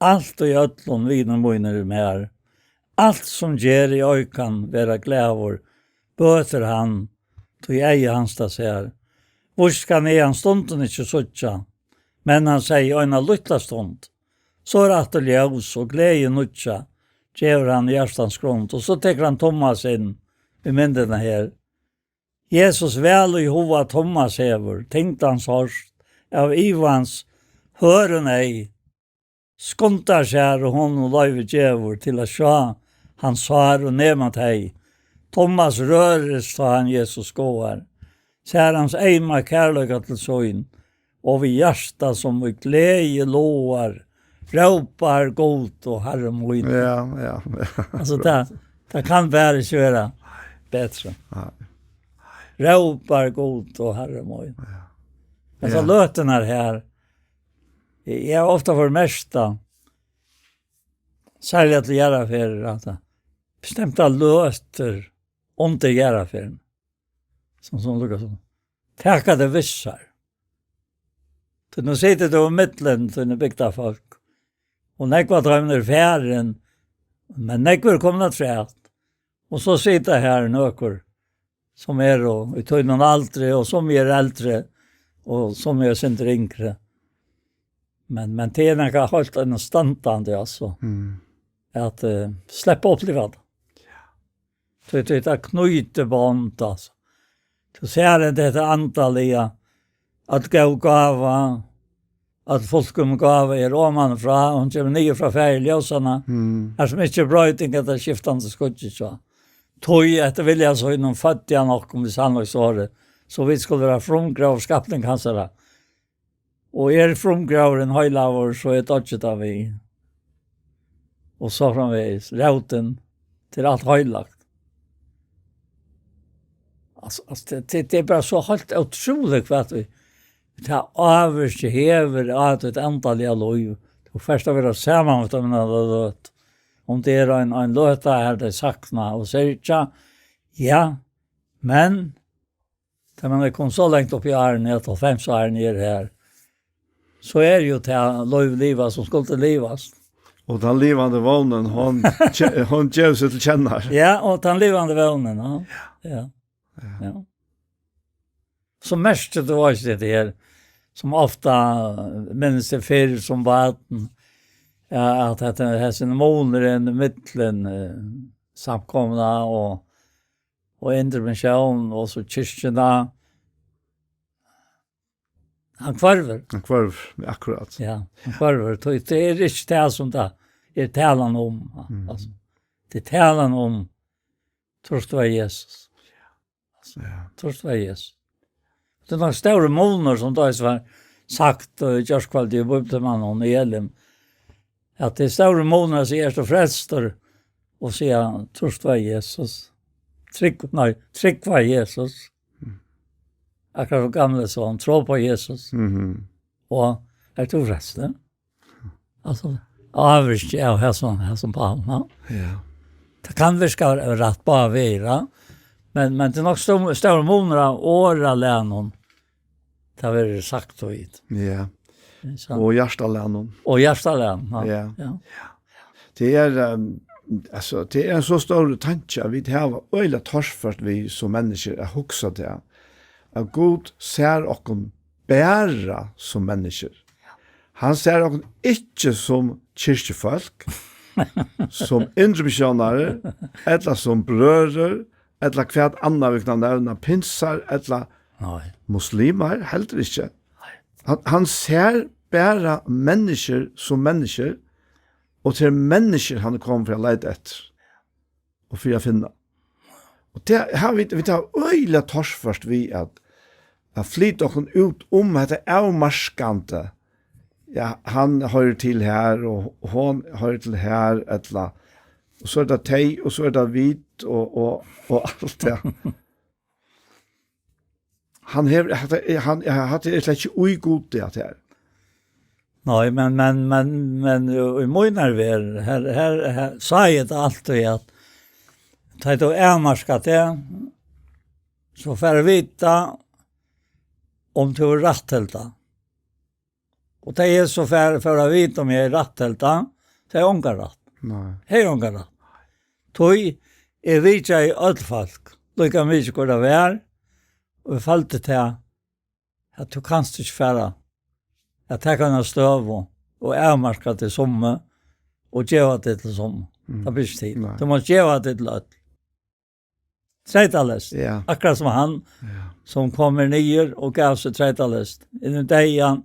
alt í øllum vinir mínir mær, alt sum ger eg ei kann vera glaður, bøtir hann, tí eyga hans tað sær. Víst kann eg hann stundum ikki síggja, men hann segði eina lítla stund, so er aftur ljós og gleði nýggja, gevur hann í hjartans grund.» Og so tekur hann Tummas inn í myndina her. Jesus væl í huga Tummas hevur, tyngd hans hoyrt, av ivans hørun ei, skundar sær og honum loyvi gevur til at sjá hans sár og nema tey. Tummas rørist, tá hann Jesus skoðar, sær hans eyma kærleika til sín, og við hjarta, sum í gleði logar, rópar: «Gud og Harri mín!» Ja, ja. Altso, tað, tað kann bara ikki vera betri. Nei. Rópar: «Gud og Harri mín!» Ja. Hesar løturnar her, eg, eg havi ofta formerkt tað, serliga til jarðarferðir, at bestemtar løtur undir jarðarferðini, sum, sum líka sum taka teg við sær. Tí nú situr tú í millum tíni bygdarfólk, og nógv av teimum eru farin, men nógv eru komin afturat. Og so sita her nøkur, sum eru í tínum aldri, og sum eru eldri, og sum eru eitt sindur yngri. Men, men tað er nakað heilt annað standandi, altso. Mm. At, eh, sleppa at uppliva tað. Tí, tí tað knýtir bond, altso. Tú sær at hetta andaliga, at góð gáva, at fullkomin gáva er oman frá, hon kemur niður frá faðir ljósanna. Mm. Har sum ikki er broyting, at tað er skiftandi skýggj, so. Tí eftir vilja sínum føddi hann okkum við sannleiksorði, so vit skulu vera frumgróð skapning hansara. Og er frumgróðurin heilagur, so er deiggið tað við. Og so framvegis. Rótin til alt heilagt. Altso, altso, tað, tað, tað er bara so heilt ótrúligt, hvat vit, tað ávirki hevur á títt andaliga lív. Tú fert at vera saman við teimum alla løtu. Um tað er ein, ein løta har tey sakna og syrgja, ja, men tá man er komin so langt upp í árini, at hálvfems árini er her, so er jú tað lív livað, sum skuldi livast. Og tann livandi vónin, hon ke-, hon gevur seg til kjennar. Ja, og tann livandi vónin, ja. Ja. Ja. Ja. So merkir tú eisini hetta her, sum ofta minnist eg fyrr sum barn, ja, at hetta, hesin munurin millum, eh, samkomuna og, og Indre Mission og so kirkjuna. Hann hvørvur. Hann hvørvur, ja, akkurát. Ja, hann hvørvur. Tað, tað er ikki tað sum tað er talan um. Mm. Altso, tað er talan um, trýrt á Jesus. Ja. Trýrt á Jesus. Tað er nokk stórur munur, sum tað var sagt, og í gjárkvøldið í Bíbliutimanum í Elim, at tað er stórur munur at siga, ert tú frelstur, og siga, trýrt á Jesus. Trúgv, nei, trúgv á Jesus. Mm. Akkurát sum gamli son, trúgv á Jesus. Mhm. Og ert tú frelstur? Altso, ávirki av hesum, hesum báðum, ja. Ja. Tað kann virka rætt báðar vegir, ja. Men, men tað er nokk stór, stórur munur á orðalagnum. Tað verður sagt og vit. Ja. Ikki sant? Og hjartalagnum. Og hjartalagnum, ja. Ja. Ja. Tað er, ehm, altso, tað er ein so stórur tanki, at vit hava øgiliga torført við sum menniskjur at hugsa tað, at Gud sær okkum bara sum menniskjur. Hann sær okkum ikki sum kirkjufólk, sum Indremisjónarar, ella sum brøður, ella hvat annað vit kunnu nevna, pinsar, ella Nei. Muslimar, heldur ikki. Nei. Hann, hann sær bara menniskjur sum menniskjur, og tað er menniskjur, hann er komin fyri at leita eftir og fyri at finna. Og tað hava vit, vit hava øgiliga torført við at, at flyta okkum út um hetta avmarkandi. Ja, hann hoyrir til her, og hon hoyrir til her, ella, og so er tað tey, og so er tað vit, og, og, og alt tað. Hann hevur, hatta er, hann, hatta er slett ikki í Gudi, at tað er. Nei, men, men, men, men í mínari verð, her, her, her sá eg tað altíð, at tá tú avmarkar teg, so fær at vita um tú er rætt til tað. Og tá eg so fær, fær at vita um eg er rætt til tað, so hevði eg ongan rætt. Nei. Hevði ongan rætt. Tí eg vitjaði øll fólk, líka mikið hvør tað var, og eg føldi tað, at tú kanst ikki fara at taka eina støðu og avmarka teg summi og geva teg til summi. Mm. Tað ber ikki til. Nei. Tú mást geva teg til øll. Treytaleyst. Ja. Akkurát sum hann, ja, sum kom her niður og gav seg treytaleyst. Inn í deyðan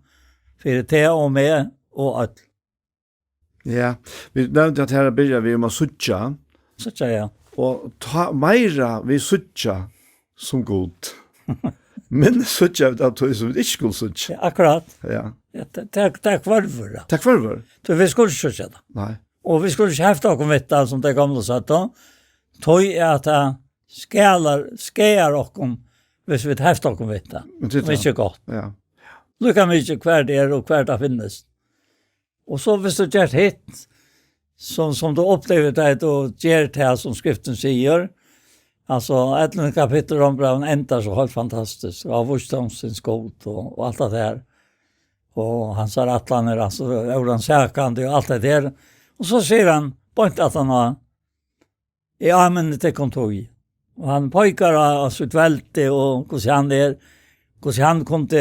fyri teg og meg og øll. Ja, vit nevndu at her byrja vit um at síggja. Síggja, ja. Og tá meira vit síggja sum Gud, minni síggja vit av tí sum vit ikki skulu síggja. Ja, akkurát. Ja. Ja, tað, tað, tað hvørvur, ja. Tað hvørvur. So vit skulu ikki síggja tað. Nei. Og vit skulu ikki hefta okkum við tað, sum tey gomlu søgdu. Tí at tað skaðar, skaðar okkum, hvis vit hefta okkum við tað. Men tað er tað. Sum ikki er gott. Ja. Líka mikið hvar tað er og hvar tað finnist. Og so hvis tú ger hitt, sum, sum tú upplivir tað, at tú ger tað sum Skriftin sigur, altso, ellivta kapittul Rómbrævið endar so heilt fantastiskt, av vísdómsins Gud og, og alt tað har. Og hansara ætlanir, altso, órannsakandi og alt tað har. Og so sigur hann, beint at hann har, eg áminni tykkum tí. Og hann peikar á, á sítt veldi og hvussu hann er, hvussu hann kundi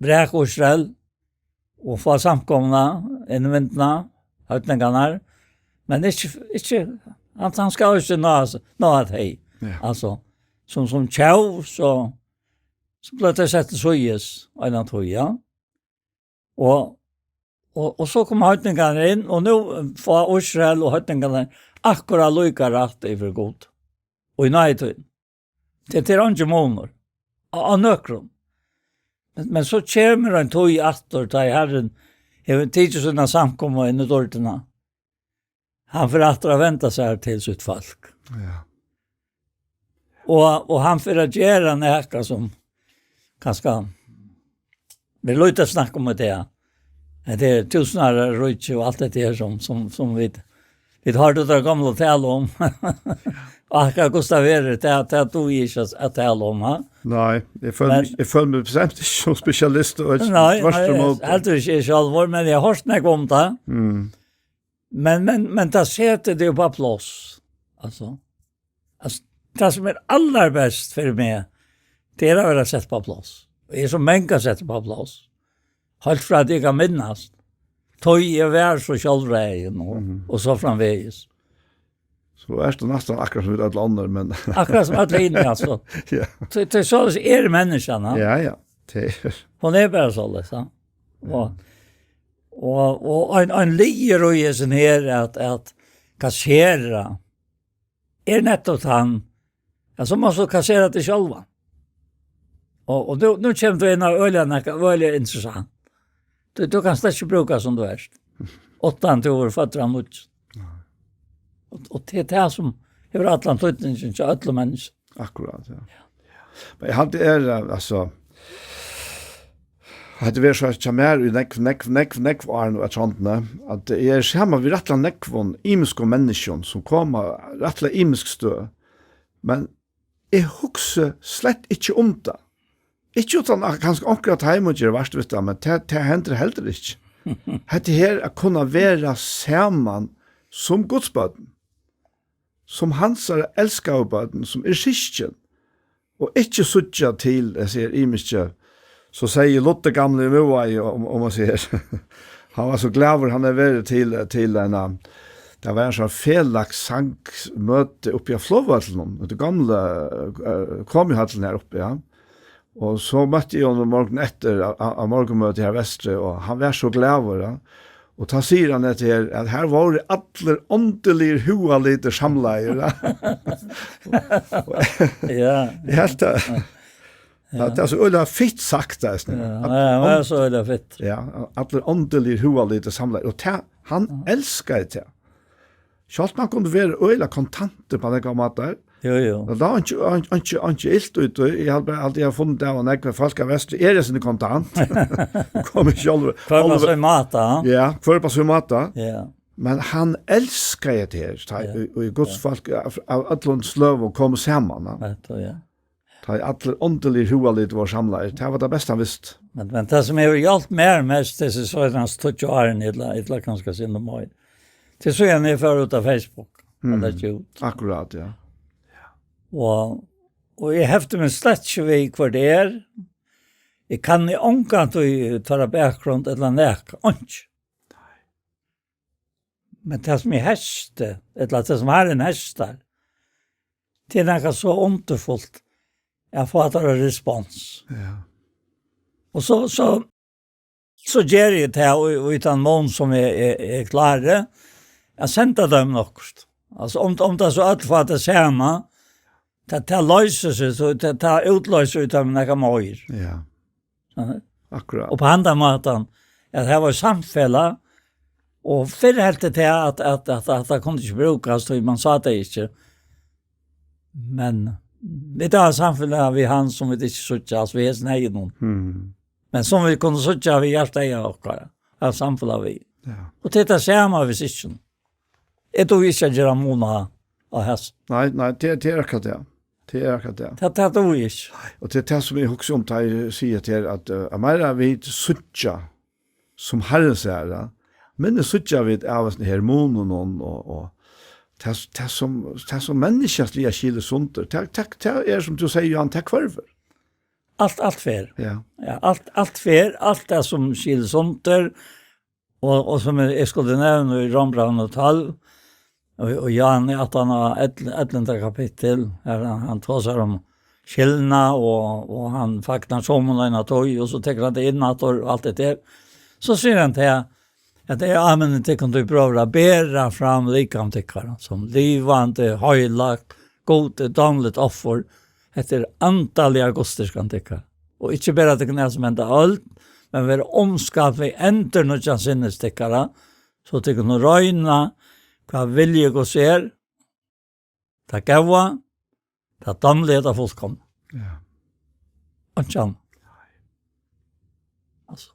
vraka Ísrael og fáa samkomuna inn í myndina, heidningarnar, men ikki, ikki, hann, hann skal ikki ná, ná at hey. Ja. Altso, sum, sum tjóð, so, so bleiv tað sett til síðis, eina tíð, ja. Og, og, og so koma heidningarnir inn, og nú fáa Ísrael og heidningarnir akkurát líka rætt yvir Gud. Og í náði tí. Tað, tað er eingin munur. Á, á nøkrum. Men, men so kemur ein tíð aftur, tá ið Harrin hevur tikið sína samkomu inn í dýrdina. Hann fer aftur at venda sær til sítt fólk. Ja. Og, og hann fer at gera nakað sum kanska, vit lítið snakka um í dag. Tað er túsundáraríki og alt hetta her sum, sum, sum vit, vit hoyrdu tey gomlu tala um. Og akkurát hvussu tað verður, tað, tað dugi eg ikki at, at tala um, ha? Nei, eg føli Men meg, eg føli meg bestemt ikki sum spesialist og Nei, nei, tvørturímóti. Heldur ikki eg sjálvur, men eg havi hoyrt nógv um tað. Mm. Men, men, men tað setir teg upp á pláss. Altso, altso, tað sum er allarbest fyri meg, tað er at vera sett upp á pláss. Og eg eri so mangan settur upp á pláss. Heilt frá at eg kann minnast. Tá eg var so sjálvræðin og, Mhm. og so framvegis. So ert tú næstan akkurát sum vit øll onnur, men Akkurát sum øll hini, altso. Ja. Tað, tað er soleiðis er menniskjan, ha? Ja, ja. Tað er Og tað er bara soleiðis, ja. Og, og, og ein, ein liður í hesum her at, at kassera er nettopp hann, ja, so mást tú kassera teg sjálvan. Og, og nú, nú kemur tú inn á øgiliga nakað, øgiliga interessant. Tú, tú kanst slett ikki brúka sum tú ert. Uttan tú ert føddur av nýggjum. Og, og tað er tað sum hevur allan týdningin hjá øllum menniskjum. Akkurát, ja. Men eg haldi er, eh, altso, hetta verður so hjá mær í nógv, nógv, nógv, nógv ár nú at kjanna, at eg eri saman við rættiliga nógvum ymiskum menniskjum, sum koma rættiliga ymisk støð. Men eg hugsi slett ikki um tað. Ikki uttan at kanska onkur av teimum ger vart við tað, men tað, tað hendir heldur ikki. Hetta her at kunna vera saman sum Guds børn, sum hansara elskaðu børn, sum er systkin, og ikki síggja til, eg sigi, ymisku, so segði Luther gamli í Miðvági, um, um at siga, hann var so glaður, hann er verið til, til ein, tað var ein sånn felags sangmøti uppi á Flogvøllinum, í tí gamla, eh, komihøllini her uppi, ja. Og so møtti eg honum morgunin eftir á, á, á morgunmøti her vesturi, og hann var so glaður, ja. Og tá sigur hann hetta her, at her vóru allir ándiligar hugalit samlaðir, ja. Ja. Eg helt tað. Ja. Tað, tað er so øgiliga fitt sagt, eisini. Ja, at ja, tað var ánd-, so øgiliga fitt. Ja, allir ándiligar hugalit samlaðir. Og tað, hann elskaði tað. Sjálvt man kundi vera øgiliga kontantur á nakrar mátar. Jú, jú. Og tað var ikki, ikki, ikki, ikki ilt út, og eg haldi bara, at eg havi funnið av, at nógv fólk av vestri eru sinni kontant. Komu sjálv. Hvør var so í máta, ha? Ja, hvør var so í máta. Ja. Men hann elskaði tað her, tá Ja. í, í Guds Ja. fólk av, av øllum sløgum komu saman, ja. Nettopp, ja. Tá ið allir ándiligar hugalit vóru samlaðir, tað var tað besta hann visti. Men, men tað sum hevur hjálpt mær mest, hesi seinast tíggju árini, ella, ella kanska sindur meir, tað er síðan eg fór út á Facebook, Mm. at leggja út. Akkurát, ja. Og, og eg hefti meg slett ikki við hvør tað er. Eg kanni ongantíð teirra bakgrund ella nakað, einki. Men tað sum eg hesti, ella tað sum Harrin hestar, tað er nakað so undurfult at fáa teirra respons. Ja. Og so, so, so geri eg tað í, í tann mun sum eg, eg, eg klári, at senda teimum okkurt. Altso, um, um tað so øll fáa tað sama, tað, tað loysir seg, so tað, tað útloysir í teimum nakað meir. Ja. Ja. Akkurát. Og á handan mátan, at har var samfelag, og fyrr helt eg til at, at, at, at tað kundi ikki brúkast, tí man sá tað ikki. Men vit hava samfelag við hann sum vit ikki síggja, altso við hesum eygunum. Mm. Men sum vit kunnu síggja við hjartaeyga okkara, hava samfelag við. Ja. Og tað er tað sama við systkinum. Eg dugi ikki at gera mun á, á hesum. Nei, nei, tað, tað er akkurát tað. Tað er akkurát tað. Tað, tað dugi eg ikki. Og tað er tað sum eg hugsi um, tá eg sigi at her, at, eh, at meira vit síggja sum Harrin sær, ja, minni síggja vit av hesum her mununum og, og, og tað, tað sum, tað sum menniskjaliga skilir sundur, tað, tað, tað er sum tú sigur, Johan, tað hvørvur. Alt, alt fer. Ja. Ja, alt, alt fer, alt tað sum skilir sundur, og, og sum eg, eg skuldi nevna í Rómbrævinum tólv, og, og Johan í aftan á ell-, ellivta kapittul, har hann, hann tosar um skilnað, og, og hann fagnar sumum eina tíð, og so tekur hann tað inn aftur, og alt det der. So sigur hann til, at eg áminni tykkum, tí brøður, at bera fram likam tykkara sum livandi, heilagt, Gudi dámligt offur. Hetta er andaliga gudsdýrkan tykkara. Og ikki bera tykkum av sum henda øld, men vera umskapt við endurnýggjan sinnis tykkara, so tykkum kunnu royna, hvat vilji Guds er, tað góða, tað dámliga, tað fullkomna. Ja. Einki annað. Altso.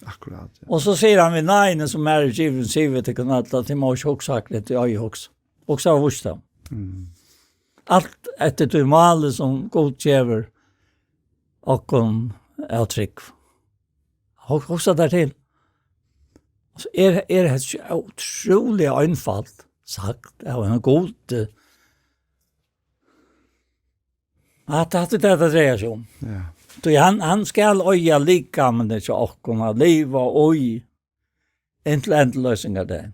Akkurát, ja. Og so sigur hann: Við náðini, sum mær er givin, sigi eg við tykkum øll, at tit mugu ikki hugsa akkurát, tit eigi hugsa. Hugsa víst um. Mm. Alt eftir tí máli, sum Gud gevur okkum av trúgv. Hug-, hugsa tær til. Altso, er, er hetta ikki ótrúliga einfalt sagt av einum Gudi? At, at tað er tað, tað dreiar seg um. Ja. Tí hann, hann skal eiga likamini hjá okkum at liva í, inntil endurloysingardagin.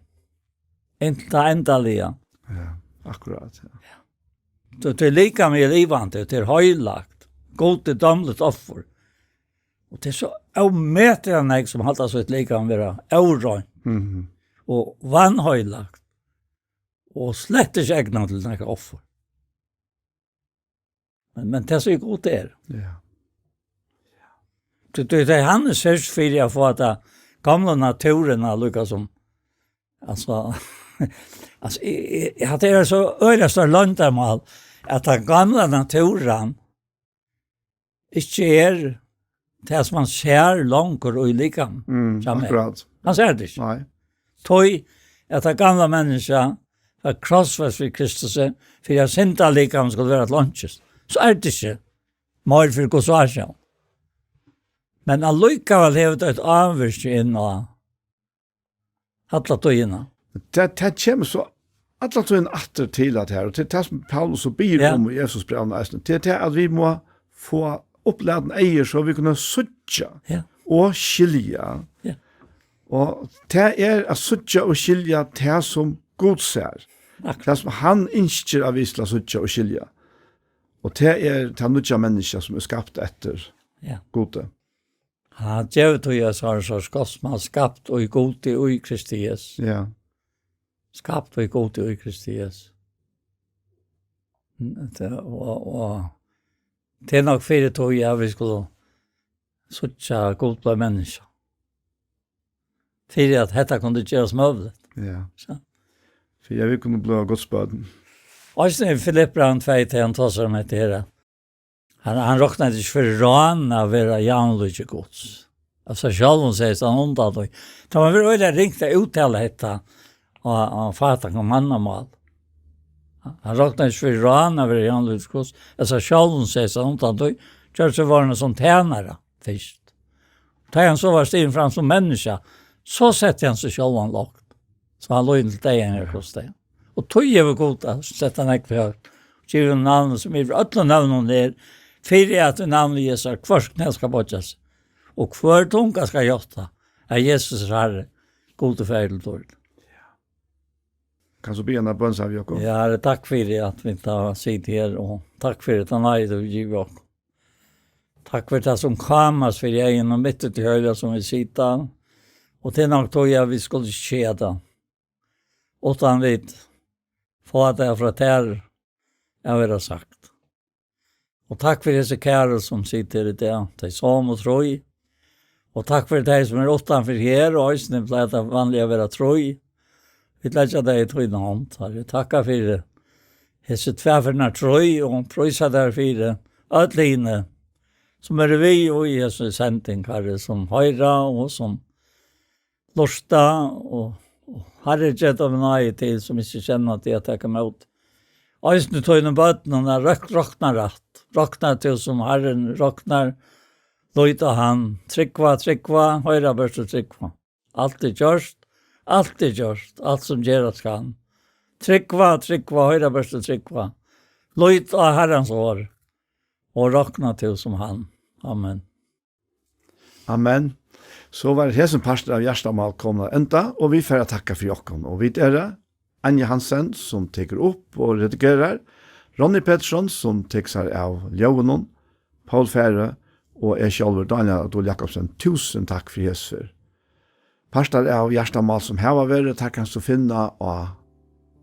Inntil tað endaliga. Ja, akkurát, ja. Tí, tí likamið er livandi, tað er heilagt. Gud er dámligt offur. Og tað er so ómetaliga nógv, sum halda sítt likam vera óreint Mhm. og vanheilagt og slett ikki egnað til nakað offur. Men, men tað er so Gud er. Ja. Tú, tú, tað er hann er sørgd fyri at fáa ta gamla náttúran at líka sum, altso, altso, eg, eg, eg, hatta er so øgiliga stórt loyndarmál, at ta gamla náttúran ikki er tað, sum hann sær longur í likam. Mm, hjá mær. Akkurát. Hann sær tað ikki. Nei. Tí at tað gamla menniskja var krossfest við Kristus, fyri at synda likam skuldi vera til einkis. So er tað ikki. Meir fyri Guds ásjón. Men allíkavæl hevur tað eitt ávirki inn á alla tíðina. Tað, tað kemur so alla tíðina aftur til at her, og til tað sum Paulus so biður Ja. um í Efesusbrævinum eisini, til tað at vit mugu fáa upplatin eygu, so vit kunnu síggja Ja. og skilja. Ja. Og tað er at síggja og skilja tað sum Gud sær. Akkurát. Tað sum hann ynskir at vit skal síggja og skilja. Og tað er tað nýggja menniskja sum er skapt eftir Ja. Gudi. Hann hevur givið tí at so, so skapt, man skapt í Gudi, í Kristi Jesu. Ja. Skapt í Gudi, í Kristi Jesu. Mm, tað, og, og tað er nokk fyri tí, ja, vit skulu síggja Gud blíva menniskja. Fyri at hetta kundi gerast møguligt. Ja. So. Fyri at vit kunnu blíva Guds børn. Og so í Filippibrævinum tvey, tað hann tosar um hetta her. Hann, hann roknaði ikki fyri rán at vera javnlíki Guds. Av sær sjálvum segði hann undan tí. Tað man vera øgiliga ringt at úttala hetta á, á fátækum mannamál. Hann roknaði ikki fyri rán at vera javnlíki Guds. Av sær sjálvum segði hann undan tí. Gjørdi seg vorðnan sum tænara fyrst. Tá hann so var stigin fram sum menniskja, so setti hann seg sjálvan lágt, so hann líðin til deyðan á krossi. Og tí hevur Gud sett hann nógv høgt, givið honum navnið, sum yvir øllum nøvnum er, fyri at í navni Jesu hvørt knæ skal boyggja seg, og hvør tunga skal játta, at Jesus er Harri, Gud er Faðir til dýrd. Kanst tú biðja eina bøn saman við okkum? Ja, Harri, takk fyri at vit tá sita her, og takk fyri at hann eitur givið okkum. Takk fyri tað sum kámast fyri eygunum mitt úti í høli sum vit sita. Og tað er nokk tí at vit skulu ikki siga tað. Uttan vit fáa tað frá tær at vera sagt. Og takk fyri hesi kæru sum sita her í dag. Tey somu trý. Og takk fyri tey sum eru uttanfyri her, og eisini pleiga tað vanliga at vera trý. Vit leggja tey í tína hond, Harri. Takka fyri hesi tvær ferðirnar trý, og prísa tær fyri øll hini, sum eru við í hesi sending, Harri, sum hoyra og sum lurta, og, og Harri, ger teimum náði til, sum ikki kenna teg, at taka ímóti. Eisini tínum børnum, at røk-, rokna rætt. Rokna tú sum Harrin roknar, lít á hann. Trúgva, trúgva, hoyra bert og trúgva. Alt er gjørt, alt er gjørt, alt sum gerast kann. Trúgva, trúgva, hoyra bert og trúgva. Lít á Harrans orð, og rokna tú sum hann. Amen. Amen. So var hesin partur av Hjartamál komin at enda, og vit fara at takka fyri okkum. Og vit eru Anja Hansen, sum tekur upp og redigerar, Ronny Petersson, sum tekur sær av ljóðinum, Poul Færø og eg sjálvur, Dánjal Adol Jakobsen. Túsund takk fyri hesa ferð. Partar av Hjartamál, sum hava verið, teir kanst tú finna á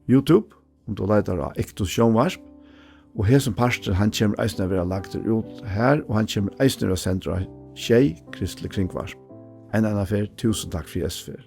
YouTube, um tú leitar á Iktus Sjónvarp. Og hesin partur, hann kemur eisini at vera lagdur út her, og hann kemur eisini at vera sendur á Sjey Kristlig Kringvarp. Enn eina ferð, túsund takk fyri hesa ferð.